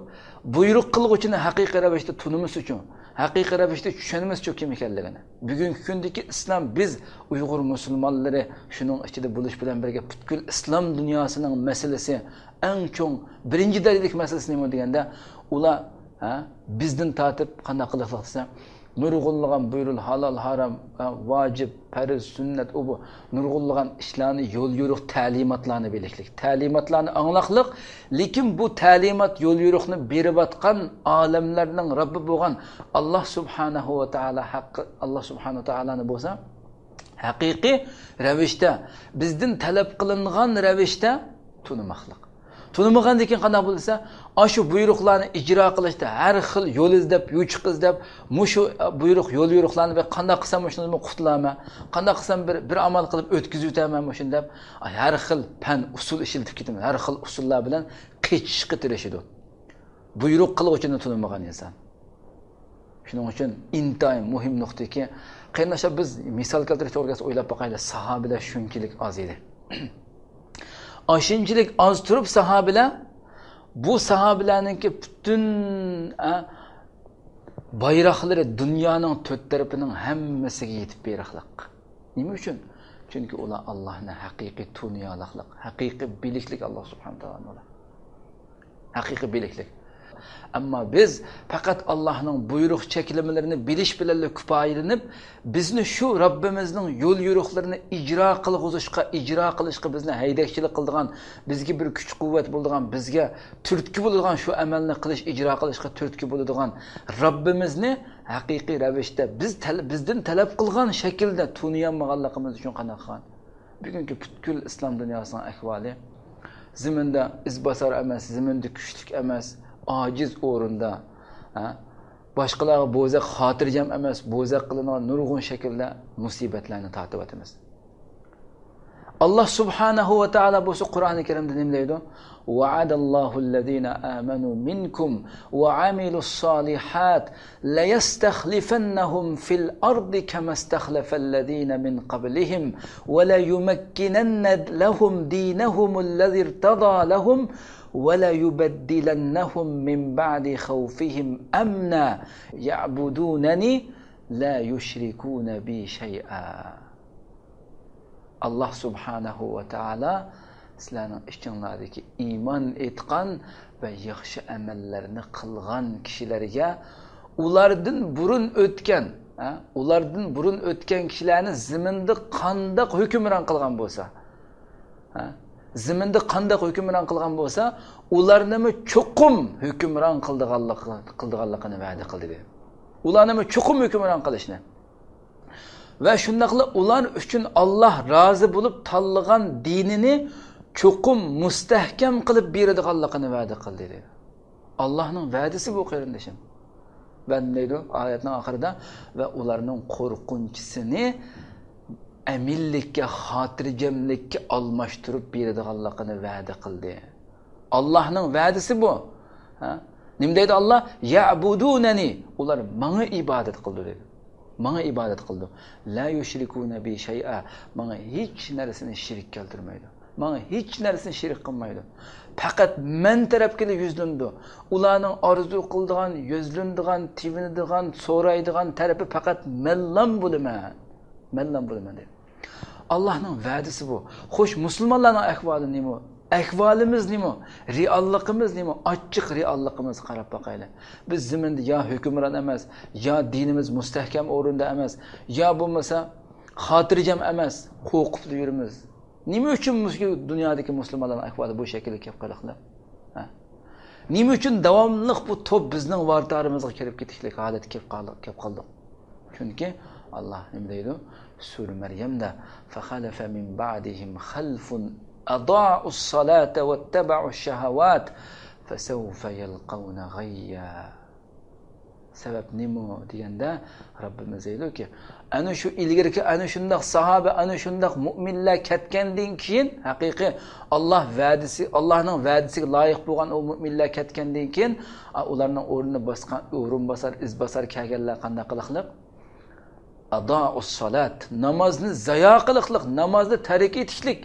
بۇيرۇق قىلغۇچىنى ھەقىقىي رەۋىشتە تونۇمىسىچۇ؟ ھەقىقىي رەۋىشتە چۈشەنمىسىچۇ كىم ئىكەنلىكىنى؟ بۈگۈنكى كۈندىكى ئىسلام، بىز ئۇيغۇر مۇسۇلمانلىرى شۇنىڭ ئىچىدە بولۇش بىلەن بىرگە پۈتكۈل ئىسلام دۇنياسىنىڭ مەسىلىسى، ئەڭ چوڭ، بىرىنچى دەرىجىلىك مەسىلىسى نېمە دېگەندە، ئۇلار، ھە، بىزدىن تارتىپ قانداق قىلىقلىق دېسە، نۇرغۇنلىغان بۇيرۇل ھالال، ھارام، ھە، ۋاجىپ، پەرز، سۈننەت، ئۇ بۇ نۇرغۇنلىغان ئىشلارنى، يول يورۇق، تەلىماتلارنى بىلىكلىك، تەلىماتلارنى ئاڭلاقلىق. لېكىن بۇ تەلىمات، يول يورۇقنى بېرىۋاتقان ئالەملەرنىڭ رەببى بولغان ئاللا سۇبھانەھۇ ۋە تائالا ھەققى، ئاللا سۇبھانەھۇ ۋە تائالانى بولسا ھەقىقىي رەۋىشتە، بىزدىن تەلەپ قىلىنغان رەۋىشتە تونۇماقلىق. تونۇمىغاندىن كېيىن قانداق بولىدۇ دېسە، ئاشۇ بۇيرۇقلارنى ئىجرا قىلىشتا ھەر خىل يول ئىزدەپ، يوچۇق ئىزدەپ، مۇشۇ بۇيرۇق، يول يورۇقلارنى بىر قانداق قىلسام مۇشۇنى قۇتۇلارمەن، قانداق قىلسام بىر، بىر ئامال قىلىپ ئۆتكۈزۈۋېتەرمەن مۇشۇنى دەپ، ھەر خىل پەن، ئۇسۇل ئىشلىتىپ كېتىمىز. ھەر خىل ئۇسۇللار بىلەن قېچىشقا تىرىشىدۇ. بۇيرۇق قىلغۇچىنى تونۇمىغان ئىنسان. شۇنىڭ ئۈچۈن ئىنتايىن مۇھىم نۇقتىكى، قېرىنداشلار، بىز مىسال كەلتۈرۈش توغرىسىدا ئويلاپ باقايلى، ساھابىلەر شۇنچىلىك ئاز ئىدى. ئاشۇنچىلىك ئاز تۇرۇپ ساھابىلەر، بۇ ساھابىلەرنىڭكى پۈتۈن، ئە، بايراقلىرى دۇنيانىڭ تۆت تەرىپىنىڭ ھەممىسىگە يېتىپ بېرىقلىق. نېمە ئۈچۈن؟ چۈنكى ئۇلار ئاللاھنى ھەقىقىي تونۇيالىقلىق، ھەقىقىي بىلىكلىك ئاللاھ سۇبھانەھۇ ۋە تائالانى ئۇلار. ھەقىقىي بىلىكلىك. ئەمما بىز پەقەت ئاللاھنىڭ بۇيرۇق چەكلىمىلىرىنى بىلىش بىلەنلا كۇپايىلىنىپ، بىزنى شۇ رەببىمىزنىڭ يول يورۇقلىرىنى ئىجرا قىلغۇزۇشقا، ئىجرا قىلىشقا بىزنى ھەيدەكچىلىك قىلىدىغان، بىزگە بىر كۈچ قۇۋۋەت بولىدىغان، بىزگە تۈرتكە بولىدىغان، شۇ ئەمەلنى قىلىش، ئىجرا قىلىشقا تۈرتكە بولىدىغان رەببىمىزنى ھەقىقىي رەۋىشتە بىز تەل-، بىزدىن تەلەپ قىلغان شەكىلدە تونۇيالمىغانلىقىمىز ئۈچۈن قانداق قىلغان؟ بۈگۈنكى پۈتكۈل ئىسلام دۇنياسىنىڭ ئەھۋالى، زېمىندا ئىزباسار ئەمەس، زېمىندا كۈچلۈك ئەمەس، ئاجىز ئورۇندا، ھە، باشقىلارغا بوزەك، خاتىرجەم ئەمەس، بوزەك قىلىنغان نۇرغۇن شەكىلدە مۇسىبەتلەرنى تارتىۋاتىمىز. ئاللاھ سۇبھانەھۇ ۋە تائالا بولسا قۇرئانى كەرىمدە نېمە دەيدۇ؟ وعد الله الذين آمنوا منكم وعملوا الصالحات ليستخلفنهم في الأرض كما استخلف الذين من قبلهم وليمكنن لهم دينهم الذي ارتضى لهم وليبدلنهم من بعد خوفهم أمنا يعبدونني لا يشركون بي شيئا. ئاللاھ سۇبھانەھۇ ۋە تائالا سىلەرنىڭ ئىچىڭلاردىكى ئىمان ئېيتقان ۋە ياخشى ئەمەللەرنى قىلغان كىشىلەرگە، ئۇلاردىن بۇرۇن ئۆتكەن، ھە، ئۇلاردىن بۇرۇن ئۆتكەن كىشىلەرنى زېمىندا قانداق ھۆكۈمران قىلغان بولسا، ھە، زېمىندا قانداق ھۆكۈمران قىلغان بولسا، ئۇلارنىمۇ چوقۇم ھۆكۈمران قىلىدىغانلىقى، قىلىدىغانلىقىنى ۋەدە قىلدى. ئۇلارنىمۇ چوقۇم ھۆكۈمران قىلىشنى. ۋە شۇنداقلا ئۇلار ئۈچۈن ئاللاھ رازى بولۇپ تاللىغان دىنىنى چوقۇم مۇستەھكەم قىلىپ بېرىدىغانلىقىنى ۋەدە قىلدى، دېدى. ئاللاھنىڭ ۋەدىسى بۇ، قېرىندىشىم. ۋە نېمە دەيدۇ ئايەتنىڭ ئاخىرىدا؟ ۋە ئۇلارنىڭ قورقۇنچىسىنى ئەمىنلىككە، خاتىرجەملىككە ئالماشتۇرۇپ بېرىدىغانلىقىنى ۋەدە قىلدى. ئاللاھنىڭ ۋەدىسى بۇ. ھە؟ نېمە دەيدۇ ئاللاھ؟ يعبدونني. ئۇلار ماڭا ئىبادەت قىلىدۇ دەيدۇ. ماڭا ئىبادەت قىلىدۇ. لا يشركون بي شيئا. ماڭا ھېچ نەرسىنى شېرىك كەلتۈرمەيدۇ. ماڭا ھېچ نەرسىنى شېرىك قىلمايدۇ. پەقەت مەن تەرەپكىلا يۈزلىنىدۇ. ئۇلارنىڭ ئارزۇ قىلىدىغان، يۈزلىنىدىغان، تېۋىنىدىغان، سورايدىغان تەرىپى پەقەت مەنلام بولىمەن. مەنلام بولىمەن دەيدۇ. ئاللاھنىڭ ۋەدىسى بۇ. خوش، مۇسۇلمانلارنىڭ ئەھۋالى نېمە؟ ئەھۋالىمىز نېمە؟ رېئاللىقىمىز نېمە؟ ئاچچىق رېئاللىقىمىزغا قاراپ باقايلى. بىز زېمىندا يا ھۆكۈمران ئەمەس، يا دىنىمىز مۇستەھكەم ئورۇندا ئەمەس، يا بولمىسا خاتىرجەم ئەمەس، قورقۇپلا يۈرىمىز. نېمە ئۈچۈن مۇشۇ دۇنيادىكى مۇسۇلمانلارنىڭ ئەھۋالى بۇ شەكىلگە كەپ قېلىقلىق؟ ھە؟ نېمە ئۈچۈن داۋاملىق بۇ توپ بىزنىڭ ۋارتارىمىزغا كىرىپ كېتىشلىك ھالەتكە كەپ قالدۇق، كەپ قالدۇق؟ چۈنكى ئاللاھ نېمە دەيدۇ؟ سۈرە مەريەمدە، فخلف من بعدهم خلف أضاعوا الصلاة واتبعوا الشهوات فسوف يلقون غيا. سەۋەب نېمە دېگەندە، رەببىمىز دەيدۇكى، ئەنە شۇ ئىلگىرىكى، ئەنە شۇنداق ساھابە، ئەنە شۇنداق مۆمىنلەر كەتكەندىن كېيىن، ھەقىقىي ئاللاھ ۋەدىسى، ئاللاھنىڭ ۋەدىسىگە لايىق بولغان ئۇ مۆمىنلەر كەتكەندىن كېيىن، ئا، ئۇلارنىڭ ئورنىنى باسقان، ئورۇنباسار، ئىزباسار كەلگەنلەر قانداق قىلىقلىق؟ ئادائۇس سالات، نامازنى زايا قىلىقلىق، نامازنى تەرك ئېتىشلىك،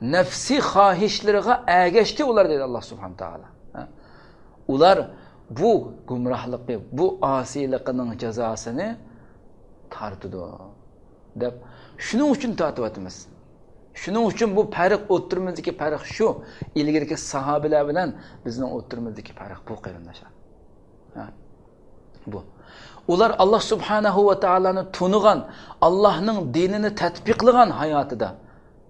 نەپسىي خاھىشلىرىغا ئەگەشتى ئۇلار، دەيدۇ ئاللاھ سۇبھانە تائالا. ھە؟ ئۇلار بۇ گۇمراھلىقى، بۇ ئاسىيلىقىنىڭ جازاسىنى تارتىدۇ، دەپ، شۇنىڭ ئۈچۈن تارتىۋاتىمىز. شۇنىڭ ئۈچۈن بۇ پەرق، ئوتتۇرىمىزدىكى پەرق شۇ، ئىلگىرىكى ساھابىلەر بىلەن بىزنىڭ ئوتتۇرىمىزدىكى پەرق بۇ، قېرىنداشلار. ھە؟ بۇ. ئۇلار ئاللاھ سۇبھانەھۇ ۋە تائالانى تونۇغان، ئاللاھنىڭ دىنىنى تەتبىقلىغان ھاياتىدا.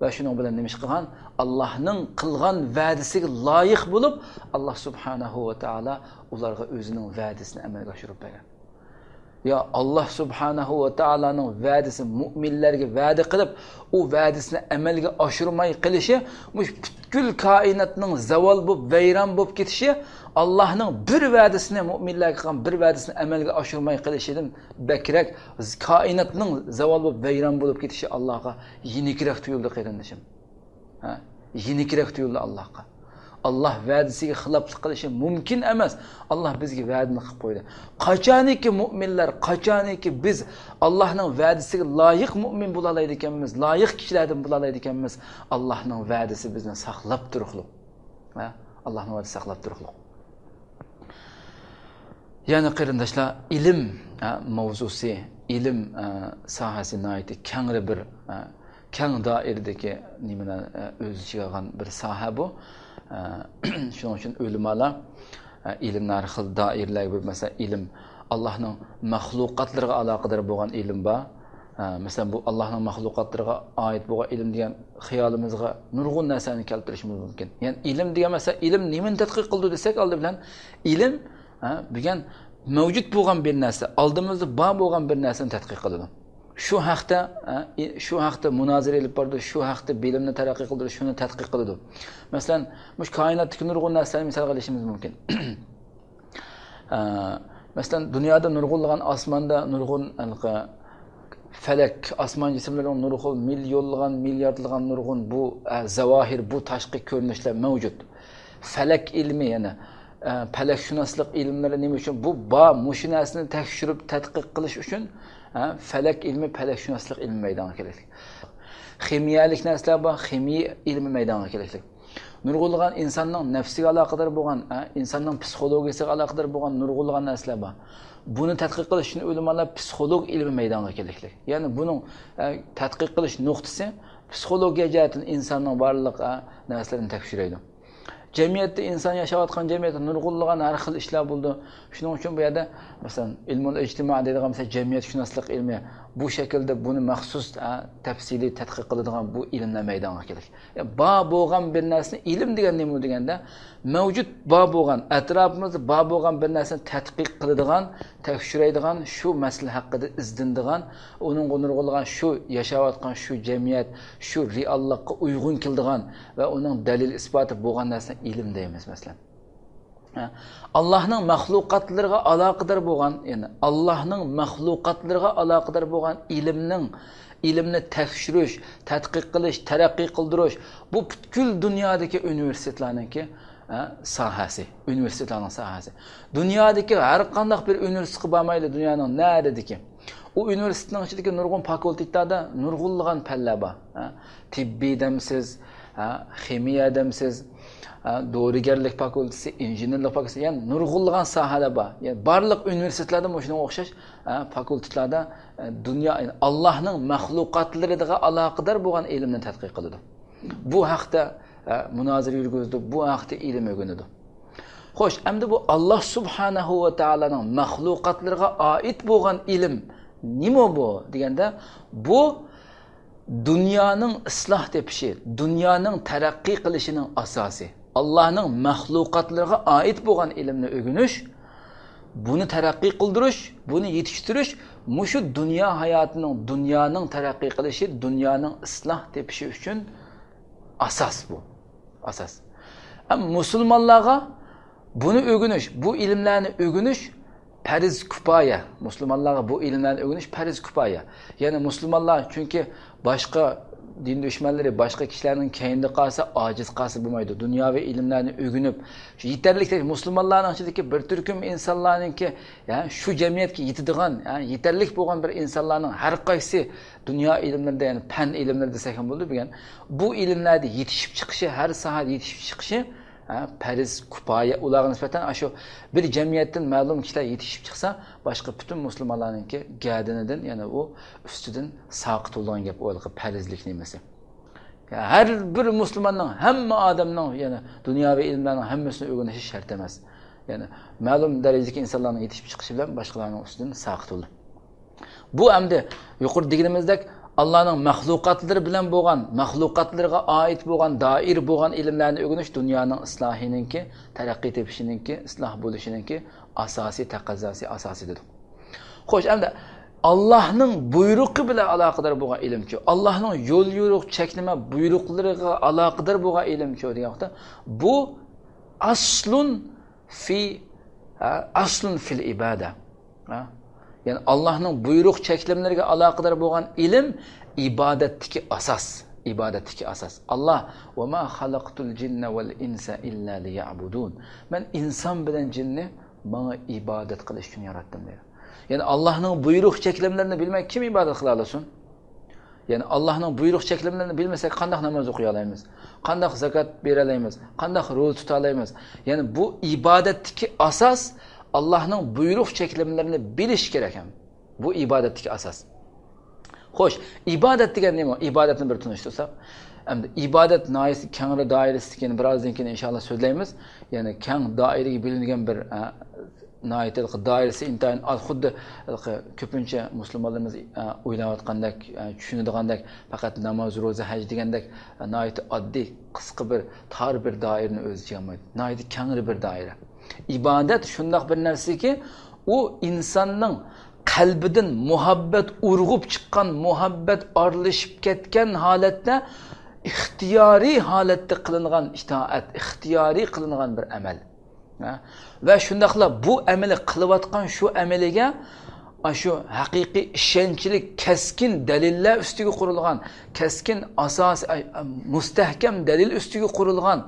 ۋە شۇنىڭ بىلەن نېمە ئىش قىلغان؟ ئاللاھنىڭ قىلغان ۋەدىسىگە لايىق بولۇپ، ئاللاھ سۇبھانەھۇ ۋە تائالا ئۇلارغا ئۆزىنىڭ ۋەدىسىنى ئەمەلگە ئاشۇرۇپ بەرگەن. يا، ئاللاھ سۇبھانەھۇ ۋە تائالانىڭ ۋەدىسى، مۆمىنلەرگە ۋەدە قىلىپ، ئۇ ۋەدىسىنى ئەمەلگە ئاشۇرماي قېلىشى، مۇشۇ پۈتكۈل كائىناتنىڭ زاۋال بولۇپ، ۋەيران بولۇپ كېتىشى، ئاللاھنىڭ بىر ۋەدىسىنى، مۆمىنلەرگە قىلغان بىر ۋەدىسىنى ئەمەلگە ئاشۇرماي قېلىشىدىن بەكرەك، كائىناتنىڭ زاۋال بولۇپ، ۋەيران بولۇپ كېتىشى ئاللاھقا يېنىكرەك تۇيۇلدى، قېرىندىشىم. ھە؟ يېنىكرەك تۇيۇلدى ئاللاھقا. ئاللاھ ۋەدىسىگە خىلاپلىق قىلىشى مۇمكىن ئەمەس. ئاللاھ بىزگە ۋەدىنى قىلىپ قويدى. قاچانكى مۆمىنلەر، قاچانكى بىز ئاللاھنىڭ ۋەدىسىگە لايىق مۆمىن بولالايدىكەنمىز، لايىق كىشىلەردىن بولالايدىكەنمىز، ئاللاھنىڭ ۋەدىسى بىزنى ساقلاپ تۇرۇقلۇق. ھە؟ ئاللاھنىڭ ۋەدىسى ساقلاپ تۇرۇقلۇق. يەنى قېرىنداشلار، ئىلىم، ھە، ماۋزۇسى، ئىلىم، ھە، ساھەسى ناھايىتى كەڭرى بىر، ھە، كەڭ دائىرىدىكى نېمىلەر، ھە، ئۆز ئىچىگە ئالغان بىر ساھە بۇ. ھە، شۇنىڭ ئۈچۈن ئۆلىمالار، ھە، ئىلىمنى ھەر خىل دائىرىلەرگە بۆلۈپ، مەسىلەن، ئىلىم ئاللاھنىڭ مەخلۇقاتلىرىغا ئالاقىدار بولغان ئىلىم بار. ھە، مەسىلەن، بۇ ئاللاھنىڭ مەخلۇقاتلىرىغا ئائىت بولغان ئىلىم دېگەن خىيالىمىزغا نۇرغۇن نەرسىلەرنى كەلتۈرۈشىمىز مۇمكىن. يەنى ئىلىم دېگەن، مەسىلەن، ئىلىم نېمىنى تەتقىق قىلىدۇ دېسەك، ئالدى بىلەن ئىلىم، ھە، دېگەن مەۋجۇت بولغان بىر نەرسە، ئالدىمىزدا بار بولغان بىر نەرسىنى تەتقىق قىلىدۇ. شۇ ھەقتە، ھە، ئى-، شۇ ھەقتە مۇنازىرە ئېلىپ بارىدۇ، شۇ ھەقتە بىلىمنى تەرەققىي قىلدۇرۇش، شۇنى تەتقىق قىلىدۇ. مەسىلەن، مۇشۇ كائىناتتىكى نۇرغۇن نەرسىلەرنى مىسالغا ئېلىشىمىز مۇمكىن. ئە، مەسىلەن، دۇنيادا نۇرغۇنلىغان، ئاسماندا نۇرغۇن ھېلىقى فەلەك، ئاسمان جىسىملىرىنىڭ نۇرغۇن مىليونلىغان، مىلياردلىغان نۇرغۇن بۇ، ئە، زاۋاھىر، بۇ تاشقى كۆرۈنۈشلەر مەۋجۇت. فەلەك ئىلمى يەنە، ئە، پەلەكشۇناسلىق ئىلىملىرى نېمە ئۈچۈن؟ بۇ بار، مۇشۇ نەرسىنى تەكشۈرۈپ تەتقىق قىلىش ئۈچۈن، ئە، فەلەك ئىلمى، پەلەكشۇناسلىق ئىلمى مەيدانغا كېلەكلىك. خىمىيەلىك نەرسىلەر بار، خىمىيە ئىلمى مەيدانغا كېلەكلىك. نۇرغۇنلىغان ئىنساننىڭ نەپسىگە ئالاقىدار بولغان، ئە، ئىنساننىڭ پسىخولوگىيىسىغا ئالاقىدار بولغان نۇرغۇنلىغان نەرسىلەر بار. بۇنى تەتقىق قىلىش ئۈچۈن ئۆلىمالار پسىخولوگ ئىلمى مەيدانغا كېلەكلىك. يەنى بۇنىڭ، ئە، تەتقىق قىلىش نۇقتىسى پسىخولوگىيە جەھەتتىن ئىنساننىڭ بارلىق، ئە، نەرسىلىرىنى تەكشۈرەيدۇ. جەمئىيەتتە، ئىنسان ياشاۋاتقان جەمئىيەتتە نۇرغۇنلىغان ھەر خىل ئىشلار بولىدۇ. شۇنىڭ ئۈچۈن بۇ يەردە، مەسىلەن، ئىلمۇل ئىجتىما دەيدىغان، مەسىلەن، جەمئىيەتشۇناسلىق ئىلمى بۇ شەكىلدە بۇنى مەخسۇس، ئە، تەپسىلىي تەتقىق قىلىدىغان بۇ ئىلىملەر مەيدانغا كېلىش. بار بولغان بىر نەرسىنى، ئىلىم دېگەن نېمە دېگەندە، مەۋجۇت بار بولغان، ئەتراپىمىزدا بار بولغان بىر نەرسىنى تەتقىق قىلىدىغان، تەكشۈرەيدىغان، شۇ مەسىلە ھەققىدە ئىزدىنىدىغان، ئۇنىڭغا نۇرغۇنلىغان شۇ ياشاۋاتقان شۇ جەمئىيەت، شۇ رېئاللىققا ئۇيغۇن كېلىدىغان ۋە ئۇنىڭ دەلىل ئىسپاتى بولغان نەرسىنى ئىلىم دەيمىز، مەسىلەن. ھە، ئاللاھنىڭ مەخلۇقاتلىرىغا ئالاقىدار بولغان، يەنى ئاللاھنىڭ مەخلۇقاتلىرىغا ئالاقىدار بولغان ئىلىمنىڭ، ئىلىمنى تەكشۈرۈش، تەتقىق قىلىش، تەرەققىي قىلدۇرۇش، بۇ پۈتكۈل دۇنيادىكى ئۇنىۋېرسىتېتلارنىڭكى، ھە، ساھەسى، ئۇنىۋېرسىتېتلارنىڭ ساھەسى. دۇنيادىكى ھەر قانداق بىر ئۇنىۋېرسىتېتقا بارمايلى، دۇنيانىڭ نەدىكى. ئۇ ئۇنىۋېرسىتېتنىڭ ئىچىدىكى نۇرغۇن فاكۇلتېتلاردا نۇرغۇنلىغان پەنلەر بار. ھە، تېببىي دەمسىز، ھە، خىمىيە دەمسىز، ھە، دورىگەرلىك فاكۇلتېتى، ئىنژېنېرلىق فاكۇلتېتى، يەنى نۇرغۇنلىغان ساھەلەر بار. يەنى بارلىق ئۇنىۋېرسىتېتلاردا مۇشۇنىڭغا ئوخشاش، ھە، فاكۇلتېتلاردا، ھە، دۇنيا، يەنى ئاللاھنىڭ مەخلۇقاتلىرىغا ئالاقىدار بولغان ئىلىمنى تەتقىق قىلىدۇ. بۇ ھەقتە، ھە، مۇنازىرە يۈرگۈزىدۇ، بۇ ھەقتە ئىلىم ئۆگىنىدۇ. خوش، ئەمدى بۇ ئاللاھ سۇبھانەھۇ ۋە تائالانىڭ مەخلۇقاتلىرىغا ئائىت بولغان ئىلىم نېمە بۇ دېگەندە، بۇ دۇنيانىڭ ئىسلاھ تېپىشى، دۇنيانىڭ تەرەققىي قىلىشىنىڭ ئاساسى. ئاللاھنىڭ مەخلۇقاتلىرىغا ئائىت بولغان ئىلىمنى ئۆگىنىش، بۇنى تەرەققىي قىلدۇرۇش، بۇنى يېتىشتۈرۈش، مۇشۇ دۇنيا ھاياتىنىڭ، دۇنيانىڭ تەرەققىي قىلىشى، دۇنيانىڭ ئىسلاھ تېپىشى ئۈچۈن ئاساس بۇ. ئاساس. ئەم، مۇسۇلمانلارغا بۇنى ئۆگىنىش، بۇ ئىلىملەرنى ئۆگىنىش پەرز كۇپايە. مۇسۇلمانلارغا بۇ ئىلىملەرنى ئۆگىنىش پەرز كۇپايە. يەنى مۇسۇلمانلار، چۈنكى باشقا دىن دۈشمەنلىرى باشقا كىشىلەرنىڭ كەينىدە قالسا، ئاجىز قالسا بولمايدۇ. دۇنياۋى ئىلىملەرنى ئۆگىنىپ، شۇ يېتەرلىك دەرىجە مۇسۇلمانلارنىڭ ئىچىدىكى بىر تۈركۈم ئىنسانلارنىڭكى، يا، شۇ جەمئىيەتكە يېتىدىغان، يا، يېتەرلىك بولغان بىر ئىنسانلارنىڭ ھەر قايسى دۇنيا ئىلىملىرىدە، يەنى پەن ئىلىملىرى دېسەك ھەم بولىدۇ بۈگۈن، بۇ ئىلىملەردە يېتىشىپ چىقىشى، ھەر ساھەدە يېتىشىپ چىقىشى، ھە، پەرز كۇپايە، ئۇلارغا نىسبەتەن ئاشۇ بىر جەمئىيەتتىن مەلۇم كىشىلەر يېتىشىپ چىقسا، باشقا پۈتۈن مۇسۇلمانلارنىڭكى گەدىنىدىن، يەنى ئۇ ئۈستىدىن ساقىت بولىدىغان گەپ، ئۇ ھېلىقى پەرزلىك نېمىسى. يا، ھەر بىر مۇسۇلماننىڭ، ھەممە ئادەمنىڭ، يەنى دۇنياۋى ئىلىملەرنىڭ ھەممىسىنى ئۆگىنىشى شەرت ئەمەس. يەنى مەلۇم دەرىجىدىكى ئىنسانلارنىڭ يېتىشىپ چىقىشى بىلەن باشقىلارنىڭ ئۈستىدىن ساقىت بولىدۇ. بۇ ئەمدى يۇقىرىدا دېگىنىمىزدەك ئاللانىڭ مەخلۇقاتلىرى بىلەن بولغان، مەخلۇقاتلىرىغا ئائىت بولغان، دائىر بولغان ئىلىملەرنى ئۆگىنىش دۇنيانىڭ ئىسلاھىنىڭكى، تەرەققىي تېپىشىنىڭكى، ئىسلاھ بولۇشىنىڭكى ئاساسىي تەقەززاسى، ئاساسى دېدۇق. خوش، ئەمدى ئاللانىڭ بۇيرۇقى بىلەن ئالاقىدار بولغان ئىلىمچۇ، ئاللانىڭ يول يورۇق، چەكلىمە بۇيرۇقلىرىغا ئالاقىدار بولغان ئىلىمچۇ دېگەن ۋاقىتتا، بۇ ئەسلۇن في، ھە، ئەسلۇن فىل ئىبادە. ھە؟ يەنى ئاللانىڭ بۇيرۇق چەكلىمىلىرىگە ئالاقىدار بولغان ئىلىم ئىبادەتتىكى ئاساس. ئىبادەتتىكى ئاساس. ئاللا، «وما خلقت الجن والإنس إلا ليعبدون.» مەن ئىنسان بىلەن جىننى ماڭا ئىبادەت قىلىش ئۈچۈن ياراتتىم دەيدۇ. يەنى ئاللانىڭ بۇيرۇق چەكلىمىلىرىنى بىلمەي كىم ئىبادەت قىلالىسۇن؟ يەنى ئاللانىڭ بۇيرۇق چەكلىمىلىرىنى بىلمىسەك، قانداق ناماز ئوقۇيالايمىز؟ قانداق زاكات بېرەلەيمىز؟ قانداق روزا تۇتالايمىز؟ يەنى بۇ ئىبادەتتىكى ئاساس ئاللانىڭ بۇيرۇق چەكلىمىلىرىنى بىلىش كېرەك ھەم. بۇ ئىبادەتتىكى ئاساس. خوش، ئىبادەت دېگەن نېمە؟ ئىبادەتنى بىر تونۇشتۇرساق. ئەمدى ئىبادەت ناھايىتى كەڭرى دائىرىسىدىكى، بىرازدىن كېيىن ئىنشاللا سۆزلەيمىز. يەنى كەڭ دائىرىگە بۆلۈنگەن بىر، ئە، ناھايىتى دائىرىسى ئىنتايىن ئاز، خۇددى كۆپىنچە مۇسۇلمانلىرىمىز، ئە، ئويلاۋاتقاندەك، ئە، چۈشىنىدىغاندەك، پەقەت ناماز، روزا، ھەج دېگەندەك، ئە، ناھايىتى ئاددىي، قىسقا بىر، تار بىر دائىرىنى ئۆز ئىچىگە ئالمايدۇ. ناھايىتى كەڭرى بىر دائىرە. ئىبادەت شۇنداق بىر نەرسىكى، ئۇ ئىنساننىڭ قەلبىدىن مۇھەببەت ئۇرغۇپ چىققان، مۇھەببەت ئارىلىشىپ كەتكەن ھالەتتە ئىختىيارىي ھالەتتە قىلىنغان ئىتائەت، ئىختىيارىي قىلىنغان بىر ئەمەل. ھە؟ ۋە شۇنداقلا بۇ ئەمەلنى قىلىۋاتقان شۇ ئەمىلىگە ئاشۇ ھەقىقىي ئىشەنچلىك، كەسكىن دەلىللەر ئۈستىگە قۇرۇلغان، كەسكىن ئاساس، ئاي، مۇستەھكەم دەلىل ئۈستىگە قۇرۇلغان،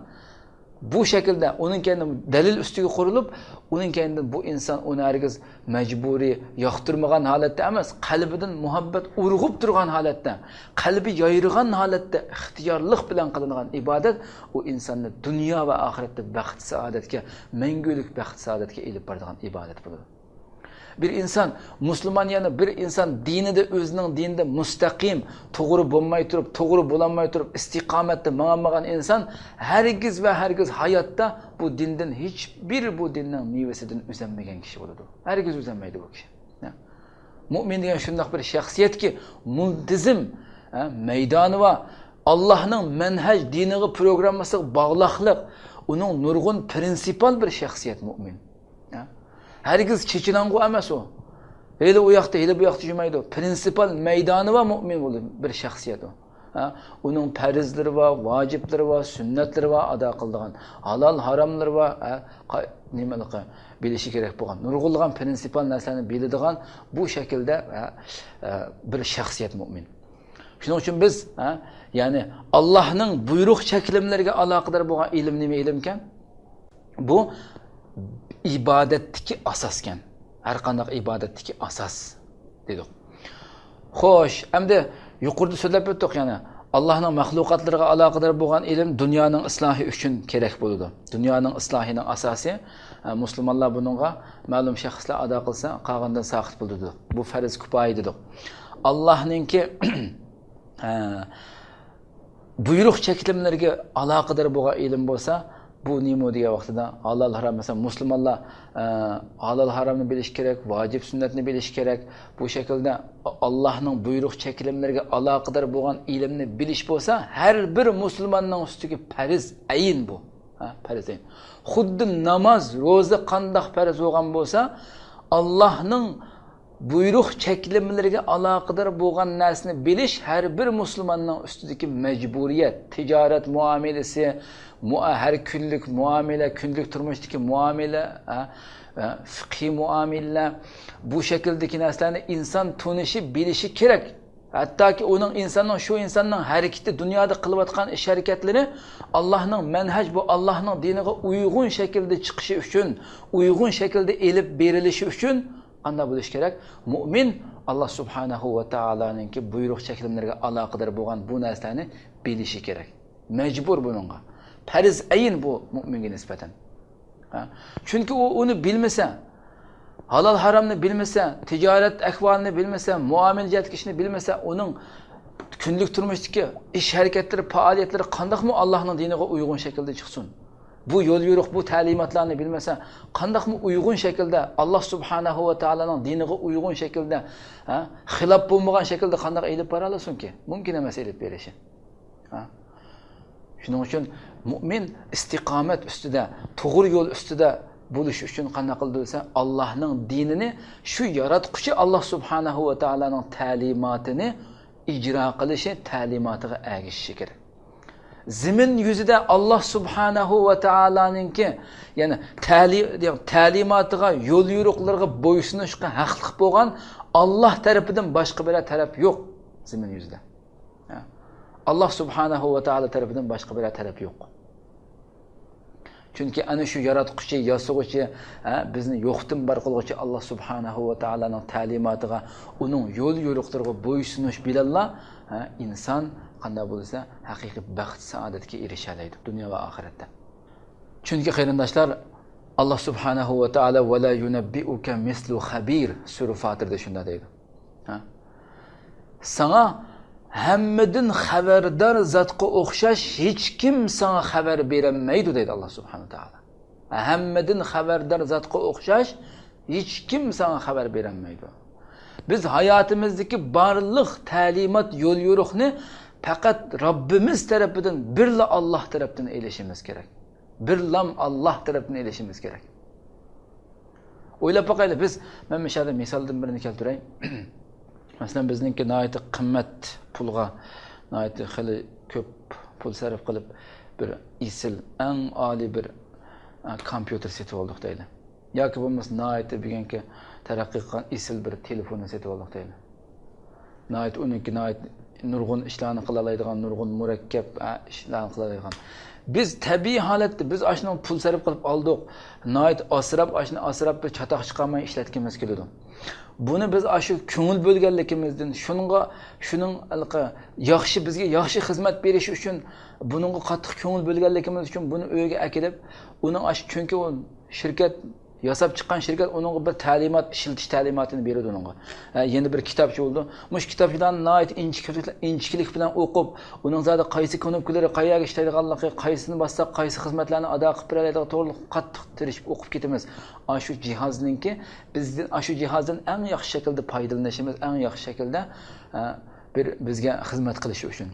بۇ شەكىلدە ئۇنىڭ كەينىدىن دەلىل ئۈستىگە قۇرۇلۇپ، ئۇنىڭ كەينىدىن بۇ ئىنسان ئۇنى ھەرگىز مەجبۇرىي ياقتۇرمىغان ھالەتتە ئەمەس، قەلبىدىن مۇھەببەت ئۇرغۇپ تۇرغان ھالەتتە، قەلبى يايرىغان ھالەتتە ئىختىيارلىق بىلەن قىلىنغان ئىبادەت ئۇ ئىنساننى دۇنيا ۋە ئاخىرەتتە بەخت-سائادەتكە، مەڭگۈلۈك بەخت-سائادەتكە ئېلىپ بارىدىغان ئىبادەت بولىدۇ. بىر ئىنسان، مۇسۇلمان، يەنى بىر ئىنسان دىنىدا، ئۆزىنىڭ دىنىدا مۇستەقىم، توغرا بولماي تۇرۇپ، توغرا بولالماي تۇرۇپ، ئىستىقامەتتە ماڭالمىغان ئىنسان ھەرگىز ۋە ھەرگىز ھاياتتا بۇ دىندىن ھېچبىر، بۇ دىننىڭ مېۋىسىدىن ئۈزەلمىگەن كىشى بولىدۇ. ھەرگىز ئۈزەلمەيدۇ بۇ كىشى. مۇئمىن دېگەن شۇنداق بىر شەخسىيەتكى، مۇلتىزىم، ھە، مەيدانى بار، ئاللاھنىڭ مەنھەج دىنىغا، پروگراممىسىغا باغلىقلىق، ئۇنىڭ نۇرغۇن پرىنسىپال بىر شەخسىيەت مۇئمىن. ھە؟ ھەرگىز چېچىلاڭغۇ ئەمەس ئۇ. ھېلى ئۇ ياقتا، ھېلى بۇ ياقتا يۈرمەيدۇ. پرىنسىپال مەيدانى بار مۇئمىن بولۇپ بىر شەخسىيەت ئۇ. ھە؟ ئۇنىڭ پەرزلىرى بار، ۋاجىپلىرى بار، سۈننەتلىرى بار ئادا قىلىدىغان. ھالال، ھاراملىرى بار، ھە؟ قا-، نېمىلىقى، بىلىشى كېرەك بولغان. نۇرغۇنلىغان پرىنسىپال نەرسىلەرنى بىلىدىغان بۇ شەكىلدە، ھە، ھە، بىر شەخسىيەت مۇئمىن. شۇنىڭ ئۈچۈن بىز، ھە، يەنى ئاللاھنىڭ بۇيرۇق چەكلىمىلىرىگە ئالاقىدار بولغان ئىلىم نېمە ئىلىمكەن؟ بۇ ئىبادەتتىكى ئاساسكەن. ھەر قانداق ئىبادەتتىكى ئاساس دېدۇق. خوش، ئەمدى يۇقىرىدا سۆزلەپ ئۆتتۇق، يەنى ئاللاھنىڭ مەخلۇقاتلىرىغا ئالاقىدار بولغان ئىلىم دۇنيانىڭ ئىسلاھى ئۈچۈن كېرەك بولىدۇ. دۇنيانىڭ ئىسلاھىنىڭ ئاساسى، ھە، مۇسۇلمانلار بۇنىڭغا مەلۇم شەخسلەر ئادا قىلسا، قالغىنىدىن ساقىت بولىدۇ. بۇ پەرز كۇپايە دېدۇق. ئاللاھنىڭكى ھە، بۇيرۇق چەكلىمىلىرىگە ئالاقىدار بولغان ئىلىم بولسا، بۇ نېمە دېگەن ۋاقتىدا ھالال ھارام، مەسىلەن، مۇسۇلمانلار، ئە، ھالال ھارامنى بىلىشى كېرەك، ۋاجىپ سۈننەتنى بىلىشى كېرەك. بۇ شەكىلدە ئاللاھنىڭ بۇيرۇق چەكلىمىلىرىگە ئالاقىدار بولغان ئىلىمنى بىلىش بولسا، ھەر بىر مۇسۇلماننىڭ ئۈستىگە پەرز، ئەين بۇ. ھە، پەرز ئەين. خۇددى ناماز، روزا قانداق پەرز بولغان بولسا، ئاللاھنىڭ بۇيرۇق چەكلىمىلىرىگە ئالاقىدار بولغان نەرسىنى بىلىش ھەر بىر مۇسۇلماننىڭ ئۈستىدىكى مەجبۇرىيەت. تىجارەت مۇئامىلىسى، مۇئا-، ھەر كۈنلۈك مۇئامىلە، كۈنلۈك تۇرمۇشتىكى مۇئامىلە، ھە، ھە، فىقھىي مۇئامىلىلەر، بۇ شەكىلدىكى نەرسىلەرنى ئىنسان تونۇشى، بىلىشى كېرەك. ھەتتاكى ئۇنىڭ، ئىنساننىڭ، شۇ ئىنساننىڭ ھەرىكىتى، دۇنيادا قىلىۋاتقان ئىش ھەرىكەتلىرى ئاللاھنىڭ مەنھەج، بۇ ئاللاھنىڭ دىنىغا ئۇيغۇن شەكىلدە چىقىشى ئۈچۈن، ئۇيغۇن شەكىلدە ئېلىپ بېرىلىشى ئۈچۈن قانداق بولۇشى كېرەك؟ مۇئمىن ئاللا سۇبھانەھۇ ۋە تائالانىڭكى بۇيرۇق چەكلىمىلىرىگە ئالاقىدار بولغان بۇ نەرسىلەرنى بىلىشى كېرەك. مەجبۇر بۇنىڭغا. پەرز ئەين بۇ مۇئمىنگە نىسبەتەن. ھە؟ چۈنكى ئۇ ئۇنى بىلمىسە، ھالال ھارامنى بىلمىسە، تىجارەت ئەھۋالىنى بىلمىسە، مۇئامىلە جەھەتتىكى ئىشنى بىلمىسە، ئۇنىڭ كۈنلۈك تۇرمۇشتىكى ئىش ھەرىكەتلىرى، پائالىيەتلىرى قانداقمۇ ئاللاھنىڭ دىنىغا ئۇيغۇن شەكىلدە چىقسۇن؟ بۇ يول يورۇق، بۇ تەلىماتلارنى بىلمىسە، قانداقمۇ ئۇيغۇن شەكىلدە، ئاللا سۇبھانەھۇ ۋە تائالانىڭ دىنىغا ئۇيغۇن شەكىلدە، ھە، خىلاپ بولمىغان شەكىلدە قانداق ئېلىپ بارالىسۇنكى؟ مۇمكىن ئەمەس ئېلىپ بېرىشى. ھە؟ شۇنىڭ ئۈچۈن مۇئمىن ئىستىقامەت ئۈستىدە، توغرا يول ئۈستىدە بولۇش ئۈچۈن قانداق قىلىدۇ دېسە، ئاللاھنىڭ دىنىنى، شۇ ياراتقۇچى ئاللا سۇبھانەھۇ ۋە تائالانىڭ تەلىماتىنى ئىجرا قىلىشى، تەلىماتىغا ئەگىشىشى كېرەك. زېمىن يۈزىدە ئاللا سۇبھانەھۇ ۋە تائالانىڭكى، يەنى تەلى-، تەلىماتىغا، يول يورۇقلىرىغا بويسۇنۇشقا ھەقلىق بولغان ئاللا تەرىپىدىن باشقا بىرەر تەرەپ يوق زېمىن يۈزىدە. ھە. ئاللا سۇبھانەھۇ ۋە تائالا تەرىپىدىن باشقا بىرەر تەرەپ يوق. چۈنكى ئەنە شۇ ياراتقۇچى، ياسىغۇچى، ھە، بىزنى يوقتىن بار قىلغۇچى ئاللا سۇبھانەھۇ ۋە تائالانىڭ تەلىماتىغا، ئۇنىڭ يول يورۇقلىرىغا بويسۇنۇش بىلەنلا، ھە، ئىنسان قانداق بولسا ھەقىقىي بەخت سائادەتكە ئېرىشەلەيدۇ دۇنيا ۋە ئاخىرەتتە. چۈنكى قېرىنداشلار، ئاللا سۇبھانەھۇ ۋە تائالا «ۋە لا يۇنەببىئۇكە مىسلۇ خەبىر» سۈرە فاتىرىدە شۇنداق دەيدۇ. ھە؟ ساڭا ھەممىدىن خەۋەردار زاتقا ئوخشاش ھېچكىم ساڭا خەۋەر بېرەلمەيدۇ دەيدۇ ئاللا سۇبھانەھۇ ۋە تائالا. ھەممىدىن خەۋەردار زاتقا ئوخشاش ھېچكىم ساڭا خەۋەر بېرەلمەيدۇ. بىز ھاياتىمىزدىكى بارلىق تەلىمات، يول يورۇقنى پەقەت رەببىمىز تەرىپىدىن، بىرلا ئاللا تەرەپتىن ئېلىشىمىز كېرەك. بىرلام ئاللا تەرەپتىن ئېلىشىمىز كېرەك. ئويلاپ باقايلى، بىز، مەن مۇشۇ يەردە مىسالدىن بىرنى كەلتۈرەي. مەسىلەن، بىزنىڭكى ناھايىتى قىممەت پۇلغا، ناھايىتى خېلى كۆپ پۇل سەرپ قىلىپ، بىر ئېسىل، ئەڭ ئالىي بىر، ئە، كومپيۇتېر سېتىۋالدۇق دەيلى. ياكى بولمىسا ناھايىتى بۈگۈنكى تەرەققىي قىلغان ئېسىل بىر تېلېفوننى سېتىۋالدۇق دەيلى. ناھايىتى ئۇنىڭكى ناھايىتى نۇرغۇن ئىشلارنى قىلالايدىغان، نۇرغۇن مۇرەككەپ، ئە، ئىشلارنى قىلالايدىغان. بىز تەبىئىي ھالەتتە بىز ئاشۇنىڭ پۇل سەرپ قىلىپ ئالدۇق، ناھايىتى ئاسراپ، ئاشۇنى ئاسراپ، بىر چاتاق چىقارماي ئىشلەتكىمىز كېلىدۇ. بۇنى بىز ئاشۇ كۆڭۈل بۆلگەنلىكىمىزدىن، شۇنىڭغا، شۇنىڭ ھېلىقى ياخشى، بىزگە ياخشى خىزمەت بېرىشى ئۈچۈن، بۇنىڭغا قاتتىق كۆڭۈل بۆلگەنلىكىمىز ئۈچۈن بۇنى ئۆيگە ئەكېلىپ، ئۇنىڭ ئاشۇ، چۈنكى ئۇ شىركەت، ياساپ چىققان شىركەت ئۇنىڭغا بىر تەلىمات، ئىشلىتىش تەلىماتىنى بېرىدۇ ئۇنىڭغا. ھە، يەنە بىر كىتابچە بولىدۇ. مۇشۇ كىتابچىلارنى ناھايىتى ئىنچىكىلىك، ئىنچىكىلىك بىلەن ئوقۇپ، ئۇنىڭ زادى قايسى كۇنۇپكىلىرى قايەرگە ئىشلەيدىغانلىقى، قايسىنى باسساق قايسى خىزمەتلەرنى ئادا قىلىپ بېرەلەيدىغانلىقى توغرىلىق قاتتىق تىرىشىپ ئوقۇپ كېتىمىز. ئاشۇ جىھازنىڭكى، بىزدىن، ئاشۇ جىھازدىن ئەڭ ياخشى شەكىلدە پايدىلىنىشىمىز، ئەڭ ياخشى شەكىلدە، ئە، بىر بىزگە خىزمەت قىلىشى ئۈچۈن.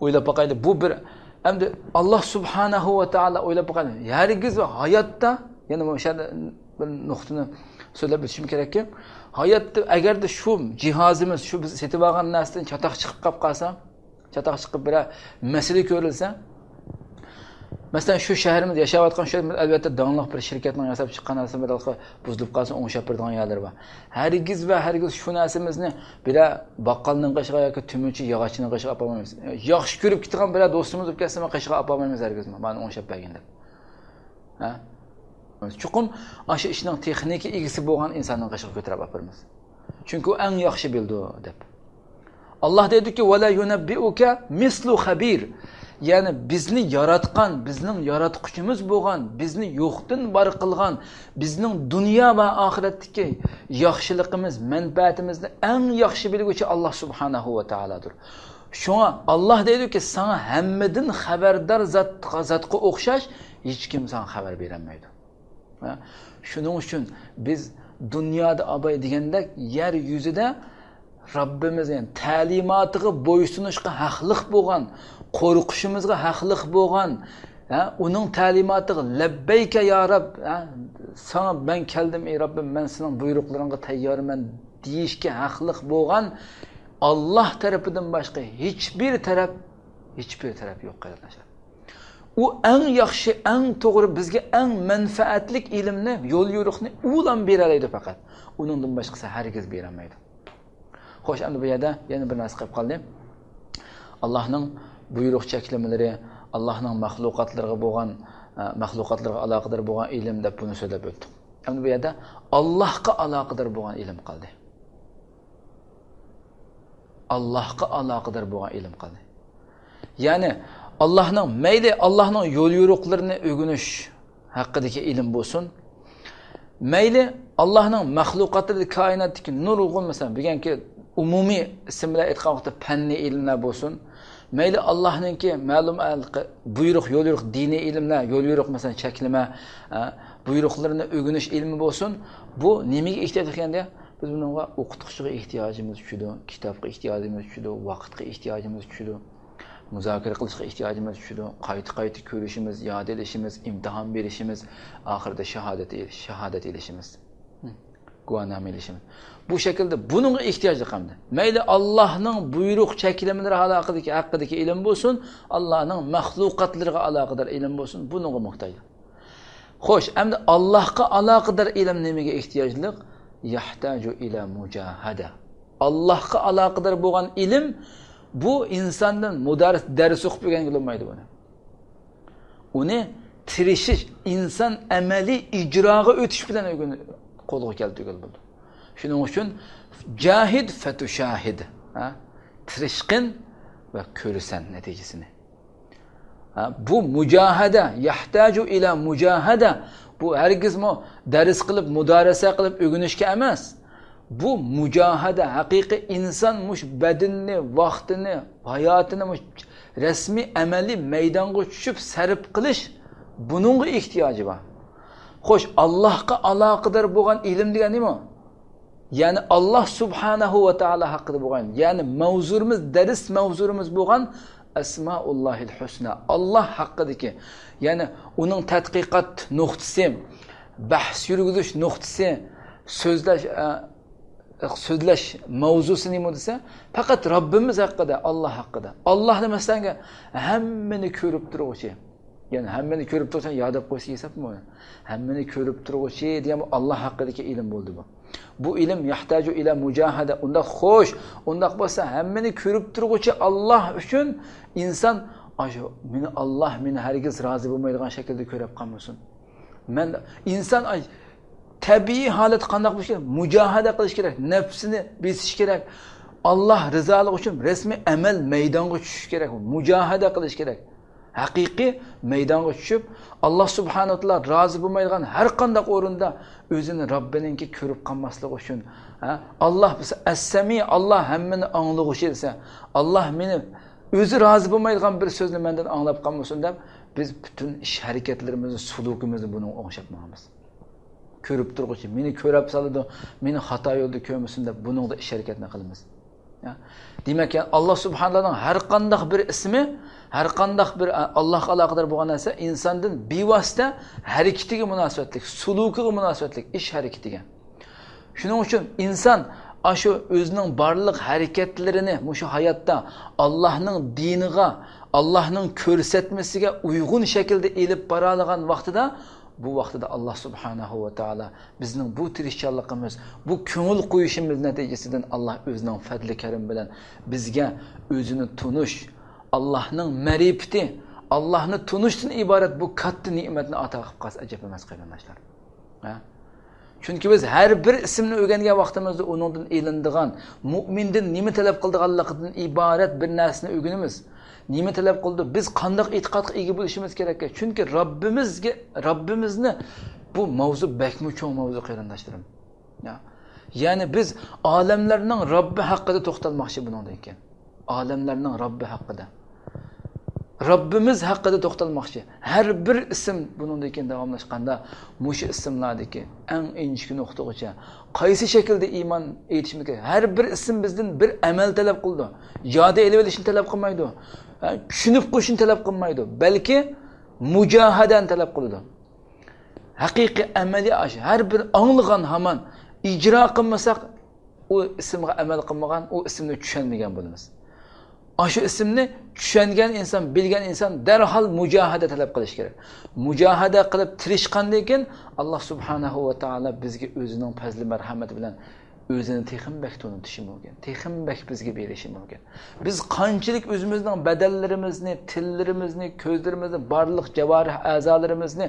ئويلاپ باقايلى، بۇ بىر، ئەمدى ئاللا سۇبھانەھۇ ۋە تائالا، ئويلاپ باقايلى، ھەرگىز ھاياتتا، يەنە مۇشۇ يەردە بىر نۇقتىنى سۆزلەپ ئۆتۈشۈم كېرەككى، ھاياتتا ئەگەردە شۇ جىھازىمىز، شۇ بىز سېتىۋالغان نەرسىدىن چاتاق چىقىپ قاپ قالسا، چاتاق چىقىپ بىرەر مەسىلە كۆرۈلسە، مەسىلەن، شۇ شەھىرىمىز، ياشاۋاتقان شۇ شەھىرىمىز ئەلۋەتتە داڭلىق بىر شىركەتنىڭ ياساپ چىققان نەرسە بىر بۇزۇلۇپ قالسا ئوڭشاپ بېرىدىغان يەرلىرى بار. ھەرگىز ۋە ھەرگىز شۇ نەرسىمىزنى بىرەر باققالنىڭ قېشىغا ياكى تۆمۈرچى ياغاچنىڭ قېشىغا ئاپارمايمىز. ياخشى كۆرۈپ كېتىدىغان بىرەر دوستىمىز بولۇپ كەتسىمۇ قېشىغا ئاپارمايمىز ھەرگىزمۇ، مانا ئوڭشاپ بەرگىن دەپ. ھە؟ چوقۇم ئاشۇ ئىشنىڭ تېخنىكا ئىگىسى بولغان ئىنساننىڭ قېشىغا كۆتۈرۈپ ئاپىرىمىز. چۈنكى ئۇ ئەڭ ياخشى بىلىدۇ دەپ. ئاللا دەيدۇكى، «ۋە لا يۇنەببىئۇكە مىسلۇ خەبىر.» يەنى بىزنى ياراتقان، بىزنىڭ ياراتقۇچىمىز بولغان، بىزنى يوقتىن بار قىلغان، بىزنىڭ دۇنيا ۋە ئاخىرەتتىكى ياخشىلىقىمىز، مەنپەئەتىمىزنى ئەڭ ياخشى بىلگۈچى ئاللا سۇبھانەھۇ ۋە تائالادۇر. شۇڭا ئاللا دەيدۇكى، ساڭا ھەممىدىن خەۋەردار زات-، زاتقا ئوخشاش ھېچكىم ساڭا خەۋەر بېرەلمەيدۇ. ھە؟ شۇنىڭ ئۈچۈن بىز دۇنيادا ئاباي دېگەندەك يەر يۈزىدە رەببىمىز، يەنى تەلىماتىغا بويسۇنۇشقا ھەقلىق بولغان، قورقۇشىمىزغا ھەقلىق بولغان، ھە؟ ئۇنىڭ تەلىماتىغا لەببەيكە يا رەب، ھە؟ ساڭا مەن كەلدىم، ئەي رەببىم، مەن سېنىڭ بۇيرۇقلىرىڭغا تەييارمەن دېيىشكە ھەقلىق بولغان ئاللاھ تەرىپىدىن باشقا ھېچبىر تەرەپ، ھېچبىر تەرەپ يوق، قېرىنداشلار. ئۇ ئەڭ ياخشى، ئەڭ توغرا، بىزگە ئەڭ مەنپەئەتلىك ئىلىمنى، يول يورۇقنى ئۇلا بېرەلەيدۇ پەقەت. ئۇنىڭدىن باشقىسى ھەرگىز بېرەلمەيدۇ. خوش، ئەمدى بۇ يەردە يەنە بىر نەرسە قېلىپ قالدى. ئاللاھنىڭ بۇيرۇق چەكلىمىلىرى، ئاللاھنىڭ مەخلۇقاتلىرىغا بولغان، ئە، مەخلۇقاتلىرىغا ئالاقىدار بولغان ئىلىم دەپ بۇنى سۆزلەپ ئۆتتۇق. ئەمدى بۇ يەردە ئاللاھقا ئالاقىدار بولغان ئىلىم قالدى. ئاللاھقا ئالاقىدار بولغان ئىلىم قالدى. يەنى ئاللاھنىڭ، مەيلى ئاللاھنىڭ يول يورۇقلىرىنى ئۆگىنىش ھەققىدىكى ئىلىم بولسۇن، مەيلى ئاللاھنىڭ مەخلۇقاتلىرىدا، كائىناتتىكى نۇرغۇن، مەسىلەن، بۈگۈنكى ئومۇمىي ئىسىم بىلەن ئېيتقان ۋاقىتتا پەننىي ئىلىملەر بولسۇن، مەيلى ئاللاھنىڭكى مەلۇم بۇيرۇق، يول يورۇق، دىنىي ئىلىملەر، يول يورۇق، مەسىلەن، چەكلىمە، ئە، بۇيرۇقلىرىنى ئۆگىنىش ئىلمى بولسۇن، بۇ نېمىگە ئېھتىياج ئىكەن دېگەندە، بىز بۇنىڭغا ئوقۇتقۇچىغا ئېھتىياجىمىز چۈشىدۇ، كىتابقا ئېھتىياجىمىز چۈشىدۇ، ۋاقىتقا ئېھتىياجىمىز چۈشىدۇ، مۇزاكىرە قىلىشقا ئېھتىياجىمىز چۈشىدۇ، قايتا-قايتا كۆرۈشىمىز، ياد ئېلىشىمىز، ئىمتىھان بېرىشىمىز، ئاخىرىدا شاھادەت ئېلىش، شاھادەت ئېلىشىمىز، گۇۋاھنامە ئېلىشىمىز. بۇ شەكىلدە بۇنىڭغا ئېھتىياجلىق ئەمدى. مەيلى ئاللاھنىڭ بۇيرۇق چەكلىمىلىرى ھەققىدىكى، ھەققىدىكى ئىلىم بولسۇن، ئاللاھنىڭ مەخلۇقاتلىرىغا ئالاقىدار ئىلىم بولسۇن، بۇنىڭغا موھتاج. خوش، ئەمدى ئاللاھقا ئالاقىدار ئىلىم نېمىگە ئېھتىياجلىق؟ يەھتاجۇ ئىلە مۇجاھەدە. ئاللاھقا ئالاقىدار بولغان ئىلىم، بۇ ئىنساندىن مۇدارىس، دەرس ئوقۇپ ئۆگەنگىلى بولمايدۇ بۇنى. ئۇنى تىرىشىش، ئىنسان ئەمەلىي ئىجراغا ئۆتۈش بىلەن ئۆگىنىپ، قولغا كەلتۈرگىلى بولىدۇ. شۇنىڭ ئۈچۈن جاھىد فەتۇشاھىد. ھە؟ تىرىشقىن ۋە كۆرىسەن نەتىجىسىنى. ھە، بۇ مۇجاھەدە، يەھتاجۇ ئىلە مۇجاھەدە. بۇ ھەرگىزمۇ دەرس قىلىپ، مۇدارىسە قىلىپ ئۆگىنىشكە ئەمەس. بۇ مۇجاھەدە، ھەقىقىي ئىنسان مۇشۇ بەدىنىنى، ۋاقتىنى، ھاياتىنى مۇشۇ رەسمىي، ئەمەلىي مەيدانغا چۈشۈپ سەرپ قىلىش، بۇنىڭغا ئېھتىياجى بار. خوش، ئاللاھقا ئالاقىدار بولغان ئىلىم دېگەن نېمە؟ يەنى ئاللاھ سۇبھانەھۇ ۋە تائالا ھەققىدە بولغان، يەنى مەۋزۇمىز، دەرس مەۋزۇمىز بولغان ئەسمائۇللاھىل ھۇسنا، ئاللاھ ھەققىدىكى، يەنى ئۇنىڭ تەتقىقات نۇقتىسى، بەھس يۈرگۈزۈش نۇقتىسى، سۆزلەش، ئە، سۆزلەش مەۋزۇسى نېمە دېسە، پەقەت رەببىمىز ھەققىدە، ئاللاھ ھەققىدە. ئاللاھنى، مەسىلەن، ھەممىنى كۆرۈپ تۇرغۇچى، يەنى ھەممىنى كۆرۈپ تۇرساڭ يا دەپ قويسا ھېسابمۇ؟ ھەممىنى كۆرۈپ تۇرغۇچى دېگەن بۇ ئاللاھ ھەققىدىكى ئىلىم بولدى بۇ. بۇ ئىلىم يەھتاجۇ ئىلە مۇجاھەدە. ئۇنداق خوش، ئۇنداق بولسا ھەممىنى كۆرۈپ تۇرغۇچى ئاللاھ ئۈچۈن ئىنسان، ئاشۇ مېنى ئاللاھ مېنى ھەرگىز رازى بولمايدىغان شەكىلدە كۆرۈپ قالمىسۇن. مەن ئىنسان، ئاي، تەبىئىي ھالەت قانداق بولۇشى كېرەك؟ مۇجاھەدە قىلىش كېرەك، نەپسىنى بېسىش كېرەك. ئاللاھ رىزالىقى ئۈچۈن رەسمىي ئەمەل مەيدانغا چۈشۈش كېرەك، مۇجاھەدە قىلىش كېرەك. ھەقىقىي مەيدانغا چۈشۈپ، ئاللاھ سۇبھانەھۇ ۋە تائالا رازى بولمايدىغان ھەر قانداق ئورۇندا ئۆزىنى رەببىنىڭكى كۆرۈپ قالماسلىقى ئۈچۈن، ھە؟ ئاللاھ بىز ئەسسەمىئ، ئاللاھ ھەممىنى ئاڭلىغۇچى دېسە، ئاللاھ مېنى ئۆزى رازى بولمايدىغان بىر سۆزنى مەندىن ئاڭلاپ قالمىسۇن دەپ، بىز پۈتۈن ئىش ھەرىكەتلىرىمىزنى، سۇلۇكىمىزنى بۇنىڭغا ئوڭشاپ ماڭىمىز. كۆرۈپ تۇرغۇچى، مېنى كۆرۈپ سالىدۇ، مېنى خاتا يولدا كۆرمىسۇن دەپ بۇنىڭدا ئىش ھەرىكەتنى قىلىمىز. يا. دېمەك، يا، ئاللاھ سۇبھانەللاھنىڭ ھەر قانداق بىر ئىسمى، ھەر قانداق بىر، ئە، ئاللاھقا ئالاقىدار بولغان نەرسە ئىنساندىن بىۋاسىتە ھەرىكىتىگە مۇناسىۋەتلىك، سۇلۇكىغا مۇناسىۋەتلىك، ئىش ھەرىكىتىگە. شۇنىڭ ئۈچۈن ئىنسان ئاشۇ ئۆزىنىڭ بارلىق ھەرىكەتلىرىنى مۇشۇ ھاياتتا ئاللاھنىڭ دىنىغا، ئاللاھنىڭ كۆرسەتمىسىگە ئۇيغۇن شەكىلدە ئېلىپ بارالىغان ۋاقتىدا، بۇ ۋاقتىدا ئاللاھ سۇبھانەھۇ ۋە تائالا بىزنىڭ بۇ تىرىشچانلىقىمىز، بۇ كۆڭۈل قويۇشىمىز نەتىجىسىدىن ئاللاھ ئۆزىنىڭ پەزلى كەرىمى بىلەن بىزگە ئۆزىنى تونۇش، ئاللاھنىڭ مەرىپىتى، ئاللاھنى تونۇشتىن ئىبارەت بۇ كاتتا نېمەتنى ئاتا قىلىپ قالسا ئەجەب ئەمەس، قېرىنداشلار. ھە؟ چۈنكى بىز ھەر بىر ئىسىمنى ئۆگەنگەن ۋاقتىمىزدا ئۇنىڭدىن ئېلىنىدىغان، مۇئمىندىن نېمە تەلەپ قىلىدىغانلىقىدىن ئىبارەت بىر نەرسىنى ئۆگىنىمىز. نېمە تەلەپ قىلىدۇ؟ بىز قانداق ئېتىقادقا ئىگە بولۇشىمىز كېرەك؟ چۈنكى رەببىمىزگە، رەببىمىزنى بۇ ماۋزۇ بەكمۇ چوڭ ماۋزۇ، قېرىنداشلىرىم. يا. يەنى بىز ئالەملەرنىڭ رەببى ھەققىدە توختالماقچى بۇنىڭدىن كېيىن. ئالەملەرنىڭ رەببى ھەققىدە. رەببىمىز ھەققىدە توختالماقچى. ھەر بىر ئىسىم بۇنىڭدىن كېيىن داۋاملاشقاندا مۇشۇ ئىسىملاردىكى ئەڭ ئىنچىكە نۇقتىغىچە قايسى شەكىلدە ئىمان ئېيتىشىمىز كېرەك؟ ھەر بىر ئىسىم بىزدىن بىر ئەمەل تەلەپ قىلىدۇ. ياد ئېلىۋېلىشنى تەلەپ قىلمايدۇ. ھە، چۈشىنىپ قويۇشنى تەلەپ قىلمايدۇ. بەلكى مۇجاھەدەنى تەلەپ قىلىدۇ. ھەقىقىي ئەمەلىي ئاش-، ھەر بىر ئاڭلىغان ھامان ئىجرا قىلمىساق، ئۇ ئىسىمغا ئەمەل قىلمىغان، ئۇ ئىسىمنى چۈشەنمىگەن بولىمىز. ئاشۇ ئىسىمنى چۈشەنگەن ئىنسان، بىلگەن ئىنسان دەرھال مۇجاھىدە تەلەپ قىلىش كېرەك. مۇجاھىدە قىلىپ تىرىشقاندىن كېيىن، ئاللا سۇبھانەھۇ ۋە تائالا بىزگە ئۆزىنىڭ پەزلى مەرھەمىتى بىلەن ئۆزىنى تېخىمۇ بەك تونۇتۇشى مۇمكىن، تېخىمۇ بەك بىزگە بېرىشى مۇمكىن. بىز قانچىلىك ئۆزىمىزنىڭ بەدەنلىرىمىزنى، تىللىرىمىزنى، كۆزلىرىمىزنى، بارلىق جاۋارىھ ئەزالىرىمىزنى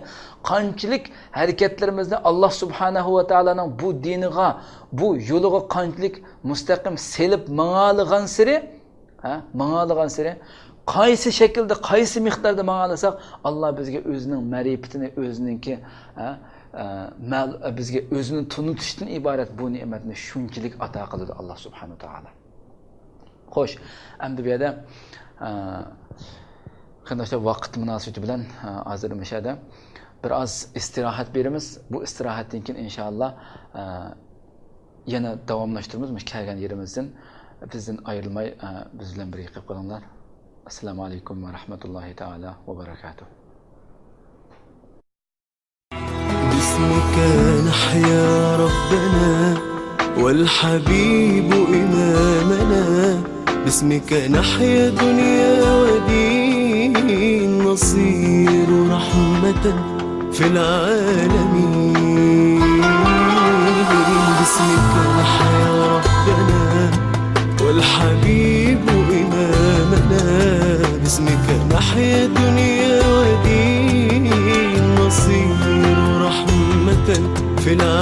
قانچىلىك ھەرىكەتلىرىمىزنى ئاللا سۇبھانەھۇ ۋە تائالانىڭ بۇ دىنىغا، بۇ يولىغا قانچىلىك مۇستەقىم سېلىپ ماڭالىغانسېرى، ھە، ماڭالىغانسېرى، قايسى شەكىلدە، قايسى مىقداردا ماڭالىساق، ئاللا بىزگە ئۆزىنىڭ مەرىپىتىنى، ئۆزىنىڭكى، ھە، ئە، مەل-، بىزگە ئۆزىنى تونۇتۇشتىن ئىبارەت بۇ نېمەتنى شۇنچىلىك ئاتا قىلىدۇ ئاللا سۇبھانەھۇ ۋە تائالا. خوش، ئەمدى بۇ يەردە، ئە، قېرىنداشلار، ۋاقىت مۇناسىۋىتى بىلەن، ئە، ھازىر مۇشۇ يەردە بىر ئاز ئىستىراھەت بېرىمىز. بۇ ئىستىراھەتتىن كېيىن، ئىنشائاللا، ئە، يەنە داۋاملاشتۇرىمىز. مۇشۇ كەلگەن يېرىمىزدىن بىزدىن ئايرىلماي، ئە، بىز بىلەن بىرگە قېلىپ قالىڭلار. ئەسسالامۇ ئەلەيكۇم ۋە رەھمەتۇللاھى تائالا ۋە بەرەكاتۇھ. باسمك نحيا ربنا، والحبيب إمامنا. باسمك نحيا دنيا ودين، نصير رحمة في العالمين. باسمك نحيا ربنا، والحبيب إمامنا. باسمك نحيا دنيا ودين، نصير رحمة في العالمين.